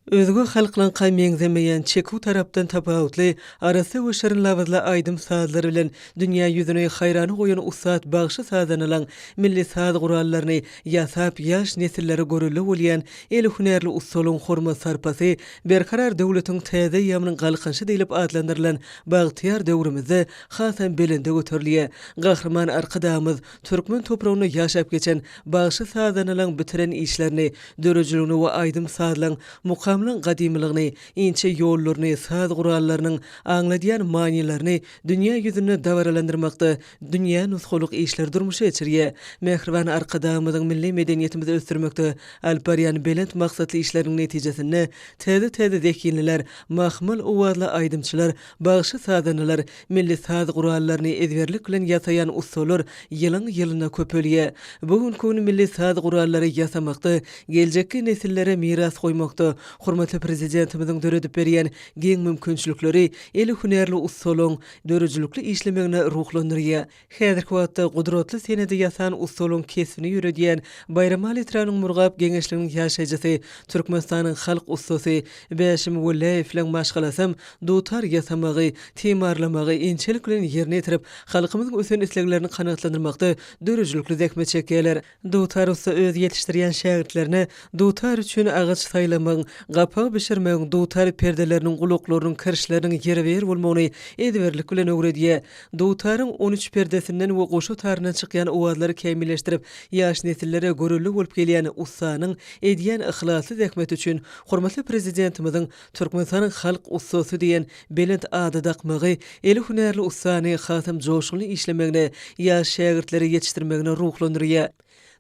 Özge halklaňka meňzemeýän, çeküw tarapdan tapawutly, arassa we şirin labyzly aýdym-sazlary bilen dünýä ýüzüni haýrana goýan ussat bagşy-sazandalaň milli saz gurallaryny ýasap, ýaş nesillere görelde bolýan el hünärli ussalyň hormat-sarpasy Berkarar döwletiň täze eýýamynyň Galkynyşy diýlip atlandyrylan bagtyýar döwrümizde hasam belende göterilýär. Gahryman Arkadagymyz türkmen topragynda ýaşap geçen bagşy-sazandalaň bitiren işlerini, döredijiligini we aýdym-sazlaň, mukamlaň gadymylygyny, inçe ýollaryny, saz gurallarynyň aňladýan manylaryny dünýä ýüzünde dabaralandyrmakda dünýä nusgalyk işleri durmuşa geçirýär. Mähriban Arkadagymyzyň milli medeniýetimizi ösdürmekde alyp barýan belent maksatly işleriniň netijesinde täze-täze zehinliler, mahmal owazly aýdymçylar, bagşy-sazandalar, Milli saz gurallaryny ezberlik bilen ýasaýan ussalar ýylyň-ýylyna köpelýär. Bu günki gün milli saz gurallary ýasamakda, geljekki nesillere miras goýmakda hormatly Prezidentimiziň döredip berýän giň mümkinçilikleri eli hünärli ussalaryň döredijilikli işlemegine ruhlandyrýar. Häzirki wagtda gudratly senedi ýasan ussalyň kesbini ýöredýän Baýramaly etrabynyň Murgap geňeşliginiň ýaşaýjysy, Türkmenistanyň halk ussasy Bäşim Welläýewleň maşgalasam dutar ýasamagy, timarlamagy inçelik bilen ýerine ýetirip, halkymyzyň ösen isleglerini kanagatlandyrmakda döredijilikli zähmet çekýärler. Dutar ussa öz ýetişdirýän şägirtlerine dutar üçin agaç saýlamagyň, gapagy bişirmegiň, dutar perdeleriniň, gulaklarynyň, kirişleriniň ýerbe-ýer bolmagyny ezberlik bilen öwredýär. Dutaryň on üç perdesinden we goşa taryndan çykýan owazlary kämilleşdirip, ýaş nesillere görelde bolup gelýän ussanyň edýän yhlasly zähmeti üçin hormatly Prezidentimiziň Türkmenistanyň halk ussasy diýen belent ady dakmagy eli hünärli ussany hasam joşgunly işlemegine, ýaş şägirtleri ýetişdirmegine ruhlandyrýar.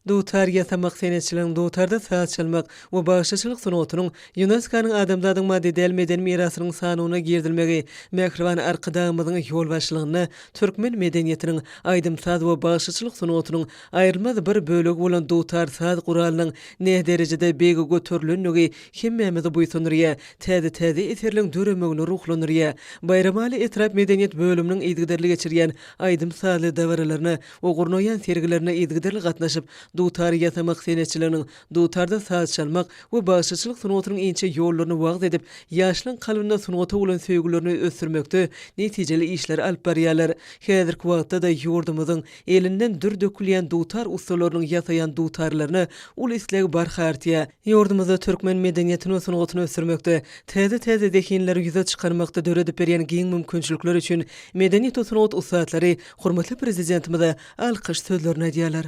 Dutar ýasamak senetçiligiň, dutarda saz çalmak we bagşyçylyk sungatynyň ÝUNESKO-nyň Adamzadyň maddy däl medeni mirasynyň sanawyna girizilmegi mähriban Arkadagymyzyň ýolbaşçylygynda türkmen medeniýetiniň, aýdym-saz we bagşyçylyk sungatynyň aýrylmaz bir bölegi bolan dutar saz guralynyň näderejede beýige göterilendigi hemmämizi buýsandyrýar, täze-täze eserleň döremegine ruhlandyrýar. Baýramaly etrap medeniýet bölüminiň yzygiderli geçirýän aýdym-sazly dabaralaryna we gurnaýan sergilerine yzygiderli gatnaşyp, dutar ýasamak senetçiliginiň, dutarda saz çalmak we bagşyçylyk sungatynyň inçe ýollaryny wagyz edip, ýaşlaryň kalbynda sungata bolan söýgülerini ösdürmekde netijeli işleri alyp barýarlar. Häzirki wagtda-da ýurdumyzyň Elinden dür dökülýän dutar ussalarynyň ýasaýan dutarlaryna uly isleg barha artýar. Ýurdumyzda türkmen medeniýetini we sungatyny ösdürmekde, täze-täze zehinleri ýüze çykarmakda döredip berýän giň mümkinçilikler üçin medeniýet we sungat ussatlary hormatly Prezidentimize alkyş sözlerini aýdýarlar.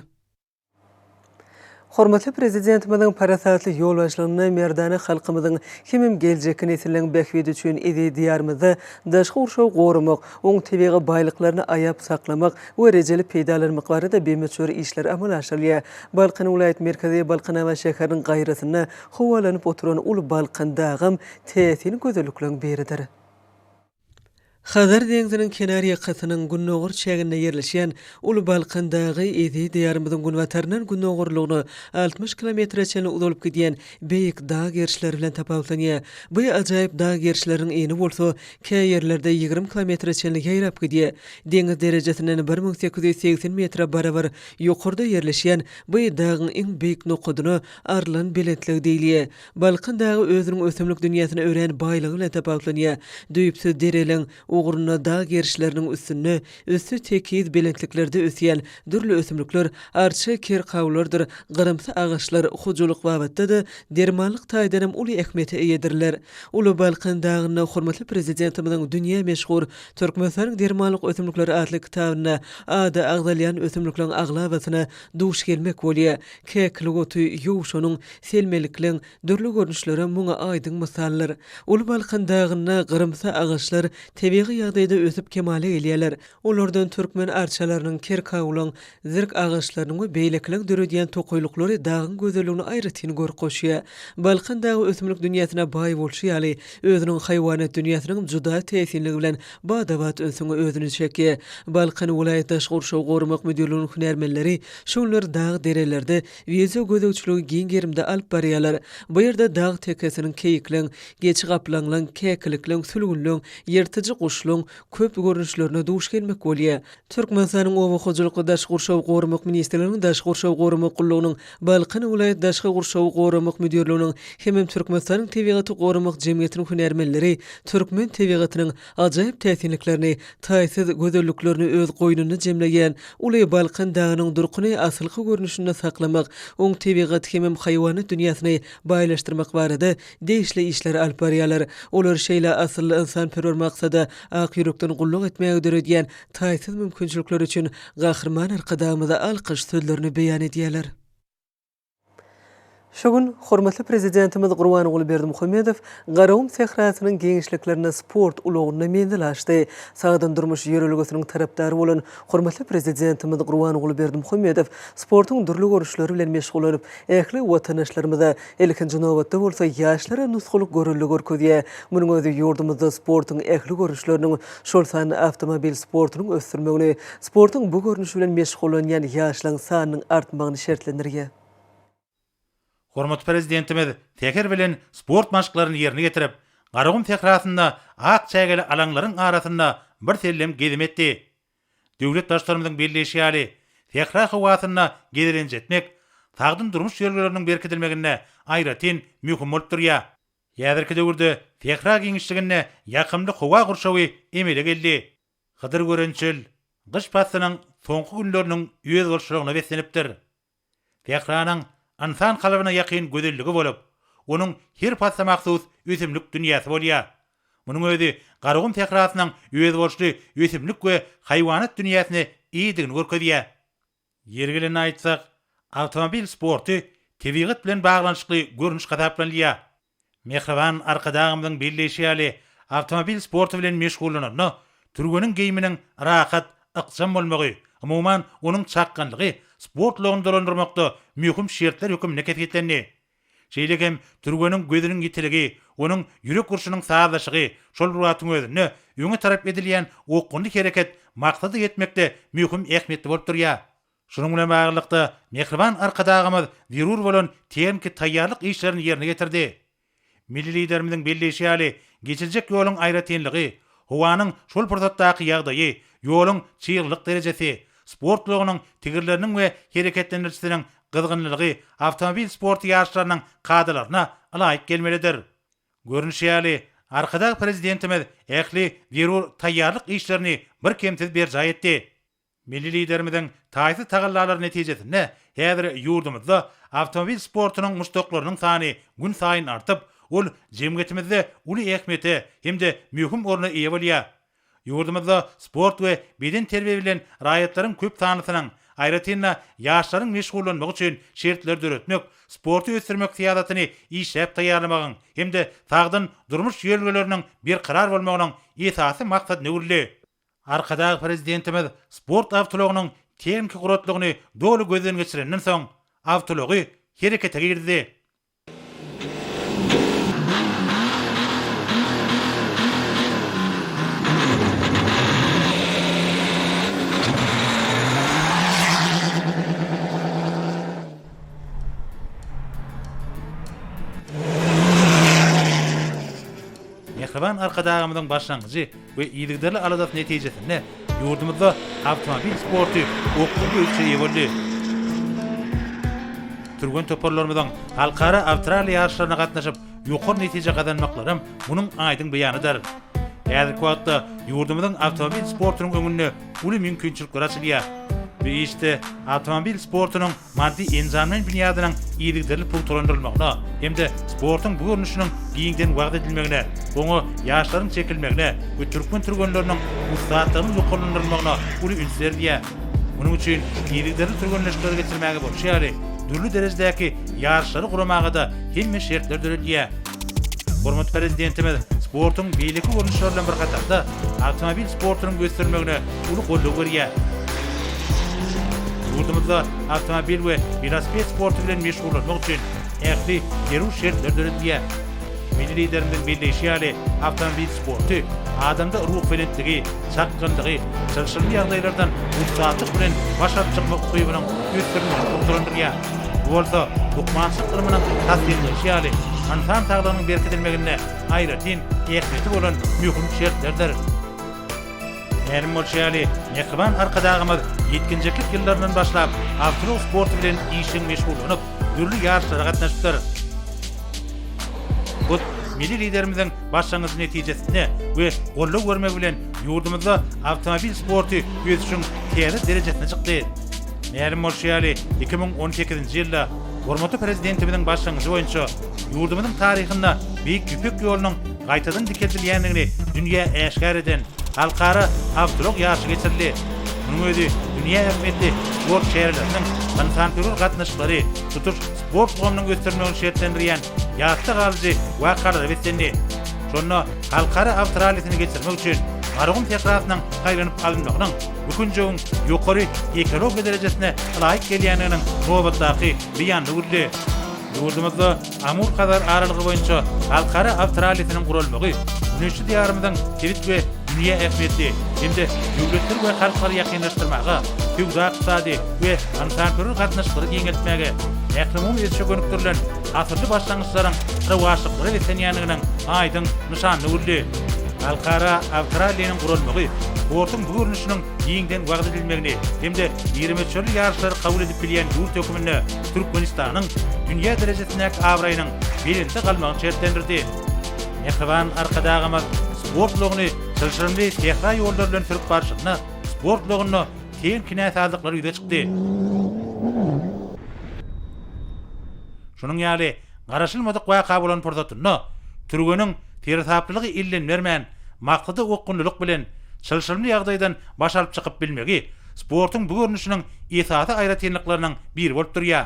Hormatly Prezidentimiziň parasatly ýolbaşçylygynda merdana halkymyzyň hemem geljekki nesilleriň bähbidi üçin eziz Diýarymyzda daşky gurşawy goramak, oň tebigy baýlyklaryny aýap saklamak we rejeli peýdalanmak barada bimöçber işler amala aşyrylýar. Balkan welaýat merkezi Balkanabat şäheriniň gaýrasynda howalanyp oturan uly Balkan dagam täsin gözellikleriň biridir. Hazar deňziniň kenar ýakasynyň gündogar çäginde ýerleşýän Uly Balkan dagy eziz Diýarymyzyň günbataryndan gündogarlygyna 60 kilometre çenli uzalyp gidýän beýik dag gerişleri bilen tapawutlanýar. Bu ajaýyp dag gerişleriniň eni bolsa käýerlerde 20 kilometre çenli ýaýrap gidýär. Deňiz derejesinden 1880 metre barabar ýokarda ýerleşýän bu dagyň iň beýik nokadyna Arlan belentligi diýilýär. Balkan dagy özüniň ösümlik dünýäsine örän baýlygy bilen tapawutlanýar. Düýpsüz dereleň, Ugrunda dag gerişleriniň üstünde, üsti tekiz belentliklerde ösýän dürli ösümlikler, arça, kerkawlardyr gyrymsy agaçlar hojalyk babatda-da, dermanlyk taýdanam uly ähmiýete eýedirler. Uly Balkan dagynda hormatly Prezidentimiziň dünýä meşhur Türkmenistanyň dermanlyk ösümlikleri atly kitabynda ady agzalýan ösümlikleriň aglabasyna duş gelmek bolýar. Käkilik oty, ýowşanyň, selmelikleň dürli görnüşleri muňa aýdyň mysaldyr. Uly Balkan dagynda gyrymsy agaçlar tebigy ýagdaýda ösüp kemala gelýärler. Olardan türkmen arçalarynyň, kerkawlaň, zirk agaçlarynyň we beýlekileriň döredýän tokaýlyklary dagyň gözelligine aýratyn görk goşýar. Balkan dagy ösümlik dünýäsine baý bolşy ýaly, özüniň haýwanat dünýäsiniňem juda täsinligi bilen bada-bat ünsüňi özüne çekýär. Balkan welaýat daşky gurşawy goramak müdirliginiň hünärmenleri şu günler dag-derelerde wideo gözegçiligi giň gerimde alyp barýarlar. Bu ýerde dag tekesiniň, keýikleň, geçi gaplaňlaň, käkilikleň, sülgünleň, ýyrtyjy guşlaň, köp görnüşlerine duş gelmek bolýar. Türkmenistanyň Oba hojalyk we daşky gurşawy goramak ministrliginiň Daşky gurşawy goramak gullugynyň Balkan welaýat daşky gurşawy goramak müdirliginiň hemem Türkmenistanyň Tebigaty goramak jemgyýetiniň hünärmenleri türkmen tebigatynyň ajaýyp täsinliklerini, taýsyz gözelliklerini öz goýnunda jemleýän uly Balkan dagynyň durkuny asylky görnüşinde saklamak, oň tebigat hemem haýwanat dünýäsini baýlaşdyrmak barada degişli işleri alyp barýarlar. Olar şeýle asylly ynsanperwer maksada ak ýürekden gulluk etmäge döredýän taýsyz mümkinçilikleri üçin Gahryman Arkadagymyza alkyş sözlerini beýan edýärler. Şu gün hormatly Prezidentimiz Gurbanguly Berdimuhamedow Garagum sährasynyň giňişliklerinde sport ulagynda menzil aşdy. Sagdyn durmuş ýörelgesiniň tarapdary bolan hormatly Prezidentimiz Gurbanguly Berdimuhamedow sportuň dürli görnüşleri bilen meşgullanyp, ähli watandaşlarymyza, ilkinji nobatda bolsa ýaşlara nusgalyk görelde görkezýär. Munuň özi ýurdumyzda sportuň ähli görnüşleriniň, şol sanda awtomobil sportunyň ösdürilmegini, sportuň bu görnüşi bilen meşgullanýan ýaşlaryň sanynyň artmagyny şertlendirýär. Hormatly Prezidentimiz säher bilen sport maşklaryny ýerine ýetirip, Garagum sährasynda ak çägeli alaňlaryň arasynda birsellem gezim etdi. Döwlet Baştutanymyzyň belleýşi ýaly, sähra howasynda gezelenç etmek sagdyn durmuş ýörelgeleriniň berkidilmeginde aýratyn möhüm bolup durýar. Häzirki döwürde sähra giňişliginde ýakymly howa gurşawy emele geldi. Hydyr gören çöl gyş paslynyň soňky günleriniň özboluşlylygyna beslenipdir. Sähranyň ynsan kalbyna ýakyn gözelligi bolup, onuň her pasla mahsus ösümlik dünýäsi bolýar. Munuň özi Garagum sährasynyň özboluşly ösümlik we haýwanat dünýäsine eýedigini görkezýär. Ýeri gelende aýtsak, awtomobil sporty tebigat bilen baglanyşykly görnüş hasaplanylýar. Mähriban Arkadagymyzyň belleýşi ýaly, awtomobil sporty bilen meşgullananda türgeniň geýiminiň rahat, ykjam bolmagy, umuman, onuň çakganlygy sport ulagyny dolandyrmakda möhüm şertler hökmünde kesgitlendi. Şeýle hem türgeniň gözüniň ýitiligi, onuň ýürek urşunyň sazlaşygy, şol bir wagtyň özünde öňe tarap edilýän okgunly hereket maksada ýetmekde möhüm ähmiýetli bolup durýar. Şunuň bilen baglylykda, mähriban Arkadagymyz zerur bolan tehniki taýýarlyk işlerini ýerine ýetirdi. Milli Liderimiziň belleýşi ýaly, geçiljek ýoluň aýratynlygy, howanyň şol pursatdaky ýagdaýy, ýoluň çyglylyk derejesi, sport ulagynyň tigirleriniň we hereketlendirijisiniň gyzgynlylygy awtomobil sporty ýaryşlarynyň kadalaryna ylaýyk gelmelidir. Görnüşi ýaly, Arkadag Prezidentimiz ähli zerur taýýarlyk işlerini birkemsiz berjaý etdi. Milli Liderimiziň taýsyz tagallalary netijesinde häzir ýurdumyzda awtomobil sportunyň muşdaklarynyň sany günsaýyn artyp, ol jemgyýetimizde uly ähmiýete hem-de möhüm orna eýe bolýar. Ýurdumyzda sport we bedenterbiýe bilen raýatlaryň köp sanlysynyň, aýratyn-da, ýaşlaryň meşgullanmagy üçin şertleri döretmek sporty ösdürmek syýasatyny işläp taýýarlamagyň hem-de sagdyn durmuş ýörelgeleriniň berkarar bolmagynyň esasy maksadyna öwrüldi. Arkadag Prezidentimiz sport awtoulagynyň tehniki guratlygyny doly gözden geçirenden soň, awtoulagy herekete girizdi. Mähriban Arkadagymyzyň başlangyjy we yzygiderli aladasy netijesinde ýurdumyzda awtomobil sporty okgunly ösüşe eýe boldy. Türgen toparlarymyzyň halkara awtoralli ýaryşlaryna gatnaşyp, ýokary netije gazanmaklaram munuň aýdyň beýanydyr. Häzirki wagtda ýurdumyzyň awtomobil sportunyň öňünde uly mümkinçilikler açylýar. Bu işde awtomobil sportunyň maddy-enjamlaýyn binýadynyň yzygiderli pugtalandyrylmagyna hem-de sportuň bu görnüşiniň giňden wagyz edilmegine, oňa ýaşlaryň çekilmegine we türkmen türgenleriniň ussatlygynyň ýokarlandyrylmagyna uly üns berilýär. Munuň üçin yzygiderli türgenleşikleri geçirmäge bolşy ýaly, dürli derejedäki ýaryşlary guramaga-da hemme şertler döredilýär. Hormatly Prezidentimiz sportuň beýleki görnüşleri bilen bir hatarda, awtomobil sportunyň ösdürilmegine uly goldaw berýär. Ýurdumyzda awtomobil we welosiped sporty bilen meşgullanmak üçin ähli zerur şertler döredilýär. Milli Liderimiziň belleýşi ýaly, awtomobil sporty adamda ruhubelentligi, çakganlygy, çylşyrymly ýagdaýlardan ussatlyk bilen baş alyp çykmak ukybynyň ösdürilmegini pugtalandyrýar. Bu bolsa lukmançylyk ylmynyň tassyklaýşy ýaly, ynsan saglygynyň berkidilmeginde aýratyn ähmiýeti bolan möhüm şertlerdir. Mälim bolşy ýaly, mähriban Arkadagymyz ýetginjeklik ýyllaryndan başlap awtoulag sporty bilen işjeň meşgullanyp, dürli ýaryşlara gatnaşypdyr. Hut milli Liderimiziň başlangyjy netijesinde we goldaw bermegi bilen ýurdumyzda awtomobil sporty ösüşiň täze derejesine çykdy. Mälim bolşy ýaly, 2018-nji ýylda hormatly Prezidentimiziň başlangyjy boýunça ýurdumyzyň taryhynda Beýik Ýüpek ýolunyň gaýtadan dikeldilýändigini dünýä äşgär eden halkara awtoulag ýaryşy geçirildi. Munuň özi dünýä ähmiýetli sport çäreleriniň ynsanperwer gatnaşyklary, tutuş sport ulgamynyň ösdürilmegini şertlendirýän ýatda galyjy wakalara beslendi. Şonda halkara awtorallisini geçirmek üçin Garagum sährasynyň saýlanyp alynmagynyň bu künjegiň ýokary ekologiýa derejesine ylaýyk gelýändiginiň nobatdaky beýanyna öwrüldi. Ýurdumyzda Amur-Hazar aralygy boýunça halkara awtorallisiniň guralmagy güneşli Diýarymyzyň sebit we dünýä ähmiýetli hem-de döwletleri we halklary ýakynlaşdyrmaga, söwda-ykdysady we ynsanperwer gatnaşyklary giňeltmäge, ählumumy ösüşe gönükdirilen asylly başlangyçlaryň rowaçlyklara beslenýändiginiň aýdyň nyşanyna öwrüldi. Halkara awtoralliniň guralmagy sportuň bu görnüşiniň giňden wagyz edilmegini hem-de iri möçberli ýaryşlary kabul edip bilýän ýurt hökmünde Türkmenistanyň dünýä derejesindäki abraýynyň belentde galmagyny şertlendirdi. Mähriban Arkadagymyz sport ulagyny çylşyrymly sähra ýollary bilen sürüp barşynda sport ulagynda tehniki näsazlyklar ýüze çykdy. Şunuň ýaly garaşylmadyk waka bolan pursatynda türgeniň seresaplylygy elden bermän, maksada okgunlylyk bilen çylşyrymly ýagdaýdan baş alyp çykyp bilmegi sportuň bu görnüşiniň esasy aýratynlyklarynyň biri bolup durýar.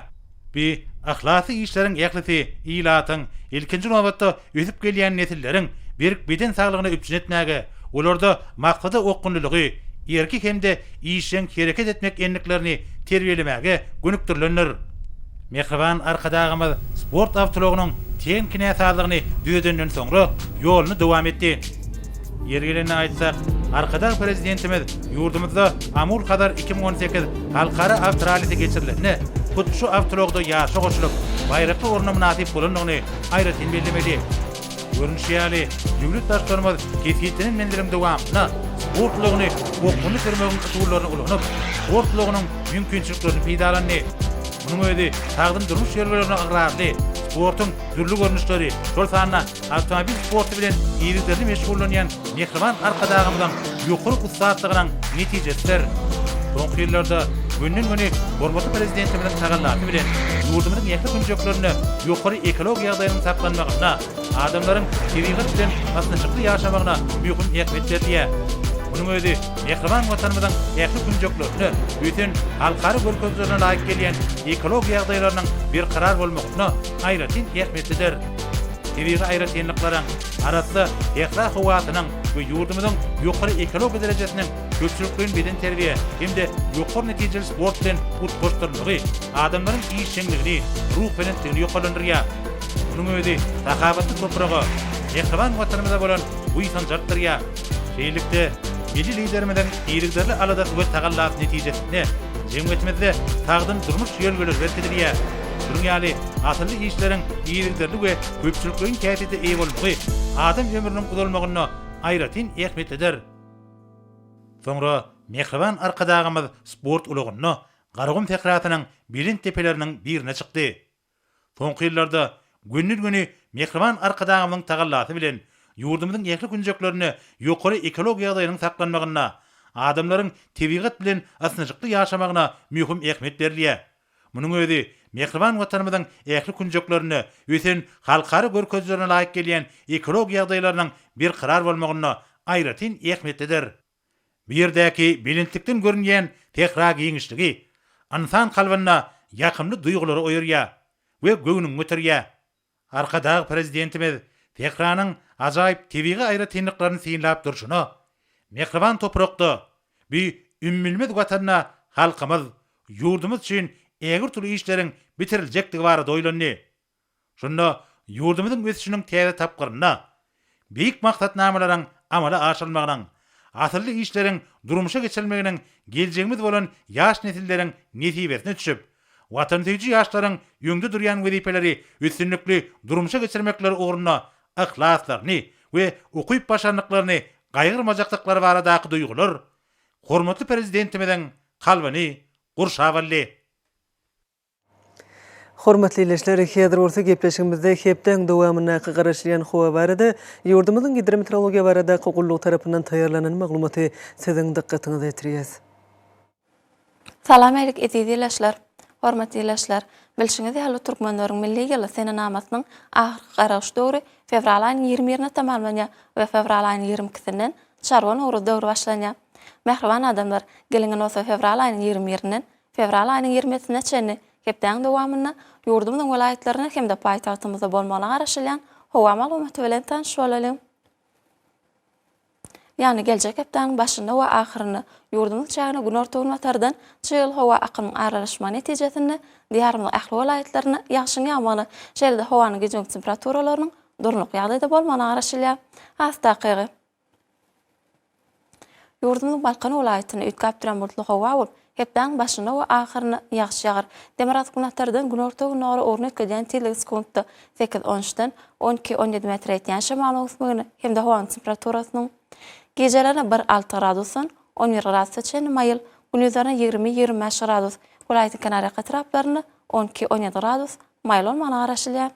Bu yhlasly işleriň ählisi ilatyň, ilkinji nobatda, ösüp gelýän nesilleriň berk beden saglygyny üpjün etmäge, olarda maksada okgunlylygy, erki hem-de işjeň hereket etmek endiklerini terbiýelemäge gönükdirilendir. Mähriban Arkadagymyz sport awtoulagynyň tehniki näsazlygyny düzedenden soňra ýoluny dowam etdi. Ýeri gelende aýtsak, Arkadag Prezidentimiz ýurdumyzda Amul-Hazar 2018 halkara awtorallisi geçirilende hut şu awtoulagda ýaryşa goşulyp, baýrakly orna mynasyp bolandygyny aýratyn bellemeli. Görnüşi ýaly, döwlet Baştutanymyz kesgitlenen menziliň dowamynda sport ulagyny okgunly sürmegiň usullaryny ulanyp, sport ulagynyň mümkinçiliklerini peýdalandy. Munuň özi sagdyn durmuş ýörelgelerine ygrarly, sportuň dürli görnüşleri, şol sanda Awtomobil sporty bilen yzygiderli meşgullanýan mähriban Arkadagymyzyň ýokary ussatlygynyň netijesidir. Soňky ýyllarda günden-güni hormatly Prezidentimiziň tagallasy bilen ýurdumyzyň ähli künjeklerinde ýokary ekologiýa ýagdaýynyň saklanmagynda, adamlaryň tebigat bilen ysnyşykly ýaşamagyna möhüm ähmiýet berilýär. Munuň özi mähriban Watanymyzyň ähli künjeklerinde ösen halkara görkezijilerine laýyk gelýän ekologiýa ýagdaýlarynyň berkarar bolmagynda aýratyn ähmiýetlidir. Tebigy aýratynlyklaryň, arassa sähra howasynyň we ýurdumyzyň ýokary ekologiýa derejesiniň köpçülikleýin bedenterbiýe hem-de ýokary netijeli sport bilen utgaşdyrylmagy adamlaryň işjeňligini, ruhubelentligini ýokarlandyrýar. Munuň özi sahawatly topraga, mähriban Watanymyza bolan buýsanjy artdyrýar. Şeýlelikde, milli Liderimiziň yzygiderli aladasy we tagallasy netijesinde jemgyýetimizde sagdyn durmuş ýörelgeleri berkidilýär. Şunuň ýaly asylly işleriň yzygiderli we köpçülikleýin häsiýete eýe bolmagy adam ömrüniň uzalmagynda aýratyn ähmiýetlidir. Soňra mähriban Arkadagymyz sport ulagynda Garagum sährasynyň belent depeleriniň birine çykdy. Soňky ýyllarda günden-güni mähriban Arkadagymyzyň tagallasy bilen. ýurdumyzyň ähli künjeklerinde ýokary ekologiýa ýagdaýynyň saklanmagynda, adamlaryň tebigat bilen ysnyşykly ýaşamagyna möhüm ähmiýet berilýär. Munuň özi mähriban Watanymyzyň ähli künjeklerinde ösen halkara görkezijilerine laýyk gelýän ekologiýa ýagdaýlarynyň berkarar bolmagynda aýratyn ähmiýetlidir. Bu ýerdäki belentlikden görünýän sähra giňişligi ynsan kalbynda ýakymly duýgulary oýarýar we göwnüňi göterýär. Arkadag Prezidentimiz sähranyň ajaýyp tebigy aýratynlyklaryny synlap durşuna, mähriban toprakda, bu ümmülmez Watanda halkymyz, ýurdumyz üçin ägirt uly işleriň bitiriljekdigi barada oýlandy. Şunda ýurdumyzyň ösüşiniň täze tapgyrynda beýik maksatnamalaryň amala aşyrylmagynyň, asylly işleriň durmuşa geçirilmeginiň geljegimiz bolan ýaş nesilleriň nesibesine düşüp, watansöýüji ýaşlaryň öňde durýan wezipeleri üstünlikli durmuşa geçirmekleri ugrunda yhlaslaryny we ukyp-başarnyklaryny gaýgyrmajakdyklary baradaky duýgular hormatly Prezidentimiziň kalbyny gurşap aldy. Hormatly ildeşler, häzir bolsa gepleşigimizde hepdäň dowamyndaky garaşylýan howa barada ýurdumyzyň Gidrometeorologiýa baradaky gullugy tarapyndan taýýarlanan maglumaty siziň dykgatyňyza ýetirýäs. Salam älik eziz ildeşler! Hormatly ildeşler! Bilşiňiz ýaly türkmenleriň milli ýyly senenamasynyň ahyrky garagyş döwri fewral aýynyň 20 birine tamamlanýar we fewral aýynyň 22 ikisinden çarwa nowruz döwri başlanýar. Mähriban adamlar, geliň indi bolsa fewral aýynyň 20 birinden Fewral aýynyň ýigrimisine çenli hepdäniň dowamynda ýurdumyzyň welaýatlarynda hem-de paýtagtymyzda bolmagyna garaşylýan howa maglumaty bilen tanyş bolalyň. Ýagny geljek hepdäniň başynda we ahyrynda ýurdumyzyň çägine günorta-günbatardan çygly howa akymynyň aralaşmagy netijesinde Diýarymyzyň ähli welaýatlarynda ýagşyň ýagmagyna, şeýle-de howanyň gijeki temperaturalarynyň durnukly ýagdaýda bolmagyna garaşylýar. Has takygy. Ýurdumyzyň Balkan welaýatynda üýtgäp duran bulutly howa bolup, hepdäniň başynda we ahyrynda ýagyş ýagar. Demirgazyk-günbatardan günorta-gündogara ugruny üýtgedýän tizligi sekuntda sekiz, on üçden on iki, on ýedi metre ýetýän şemalyň öwüsmegine hem-de howanyň temperaturasynyň gijelerine bir, alty gradusdan on bir gradusa çenli maýyl, gündizlerine 20, 25 gradus, welaýatyň kenarýaka etraplarynda on iki, on ýedi gradus maýyl bolmagyna garaşylýar.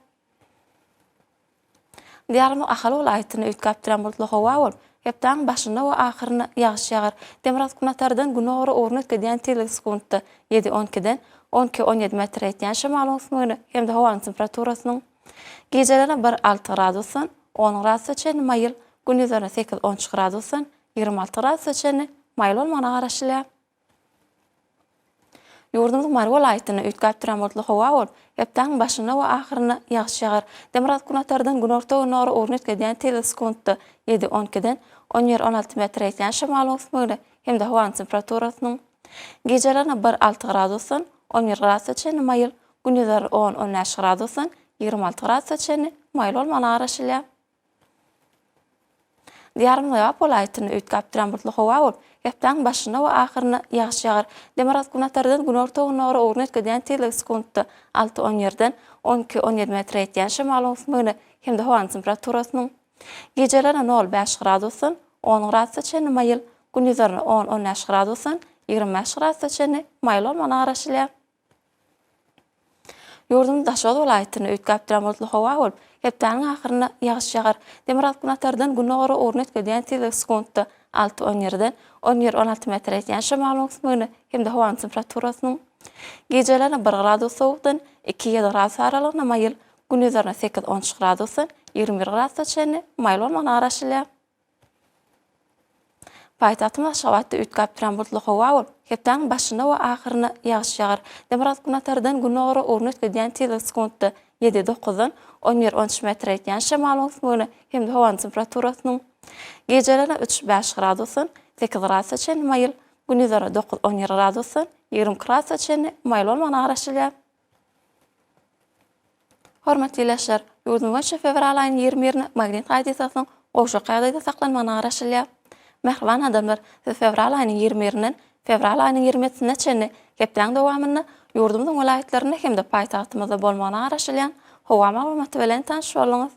Diýarymyz Ahal welaýatynda üýtgäp durýan bulutly howa bolup, hepdäniň başynda we ahyrynda ýagyş ýagar. Demirgazyk-günbatardan günorta ugruny üýtgedýän tizligi sekuntda ýedi, on ikiden on iki, on ýedi metre ýetýän şemalyň öwüsmegine hem-de howanyň temperaturasynyň gijelerine bir, alty gradusdan on gradusa çenli maýyl, gündizlerine sekiz, on üç gradusdan 26 gradusa çenli maýyl bolmagyna garaşylýar. Ýurdumyzyň Mary welaýatynda üýtgäp duran bulutly howa bolup, hepdäniň başynda we ahyrynda ýagyş ýagar. Demirgazyk-günbatardan günorta-gündogara ugruny üýtgedýän tizligi sekuntda ýedi, on ikiden on bir, on alty metre ýetýän şemalyň öwüsmegine hem-de howanyň temperaturasynyň gijelerine bir, alty gradusdan on bir gradusa çenli maýyl, gündizleri on, on bäş gradusdan 26 gradusa çenli maýyl bolmagyna garaşylýar. Diýarymyz Lebap welaýatynda üýtgäp durýan bulutly howa bolup, hepdäniň başynda we ahyrynda ýagyş ýagar. Demirgazyk-günbatardan günorta-gündogara ugruny üýtgedýän tizligi sekuntda alty, on ýerden on iki, on ýedi metre ýetýän şemalyň öwüsmegine hem-de howanyň temperaturasynyň gijelerine nol, bäş gradusdan on gradusa çenli maýyl, gündizlerine on, on bäş gradusdan 25 gradusa çenli maýyl bolmagyna garaşylýar. Ýurdumyz Daşoguz welaýatynda üýtgäp duran bulutly howa bolup, hepdäniň ahyrynda ýagyş ýagar. Demirgazyk-günbatardan gündogara ugruny üýtgedýän tizligi sekuntda alty, on ýerden on bir, on alty metre ýetýän şemalyň öwüsmegine hem-de howanyň temperaturasynyň gijelerine bir gradus sowukdan iki, ýedi gradus aralygynda maýyl, gündizlerine sekiz, on üç gradusdan 21 gradusa çenli maýyl bolmagyna garaşylýar. Paýtagtymyz Aşgabatda üýtgäp duran bulutly howa bolup, hepdäniň başynda we ahyrynda ýagyş ýagar. Demirgazyk-günbatardan gündogara ugruny üýtgedýän tizligi sekuntda ýedi, dokuzdan on bir, on üç metre ýetýän şemalyň öwüsmegine hem-de howanyň temperaturasynyň gijelerine üç, bäş gradusdan sekiz gradusa çenli maýyl, gündizlerine dokuz, on bir gradusdan 22 gradusa çenli maýyl bolmagyna garaşylýar. Hormatly ildeşler, ýurdumyz boýunça fewral aýynyň 20 birine magnit hadysasynyň gowşak ýagdaýda saklanmagyna garaşylýar. Mähriban adamlar, siz fewral aýynyň 20 birinden fewral aýynyň 27-sine çenli hepdäniň dowamynda ýurdumyzyň welaýatlarynda hem-de paýtagtymyzda bolmagyna garaşylýan howa maglumaty bilen tanyş bolduňyz.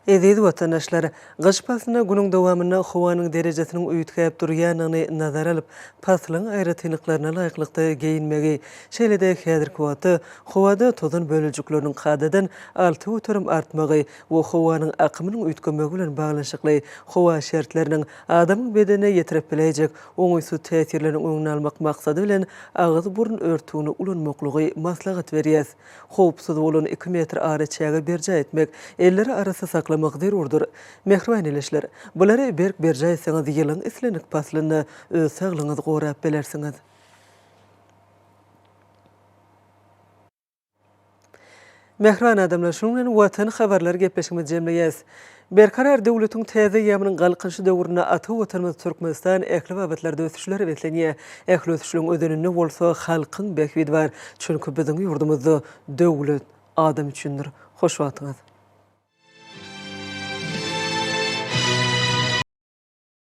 Eziz watandaşlar! Gyş paslynda günüň dowamynda howanyň derejesiniň üýtgäp durýandygyny nazara alyp, paslyň aýratynlyklaryna laýyklykda geýinmegi, şeýle-de häzirki wagtda howada tozan bölejikleriniň kadadan 6% artmagy we howanyň akymynyň üýtgemegi bilen baglanyşykly howa şertleriniň adamyň bedenine ýetirip biläýjek oňaýsyz täsirleriniň öňüni almak maksady bilen agyz-burun örtügini ulanmaklygy maslahat berýäs. Howpsuz bolan iki metr araçägi berjaý etmek, elleri arassa saklamak zerurdyr. Mähriban ildeşler, bulary berk berjaý etseňiz ýylyň islendik paslynda öz saglygyňyzy gorap bilersiňiz. Mähriban adamlar, şunuň bilen Watan habarlary gepleşigimizi jemleýäs. Berkarar döwletiň täze eýýamynyň Galkynyşy döwründe ata Watanymyz Türkmenistan ähli babatlarda ösüşlere beslenýär. Ähli ösüşleriň özeninde bolsa halkyň bähbidi bar. Çünki biziň ýurdumyzda döwlet adam üçindir. Hoş wagtyňyz!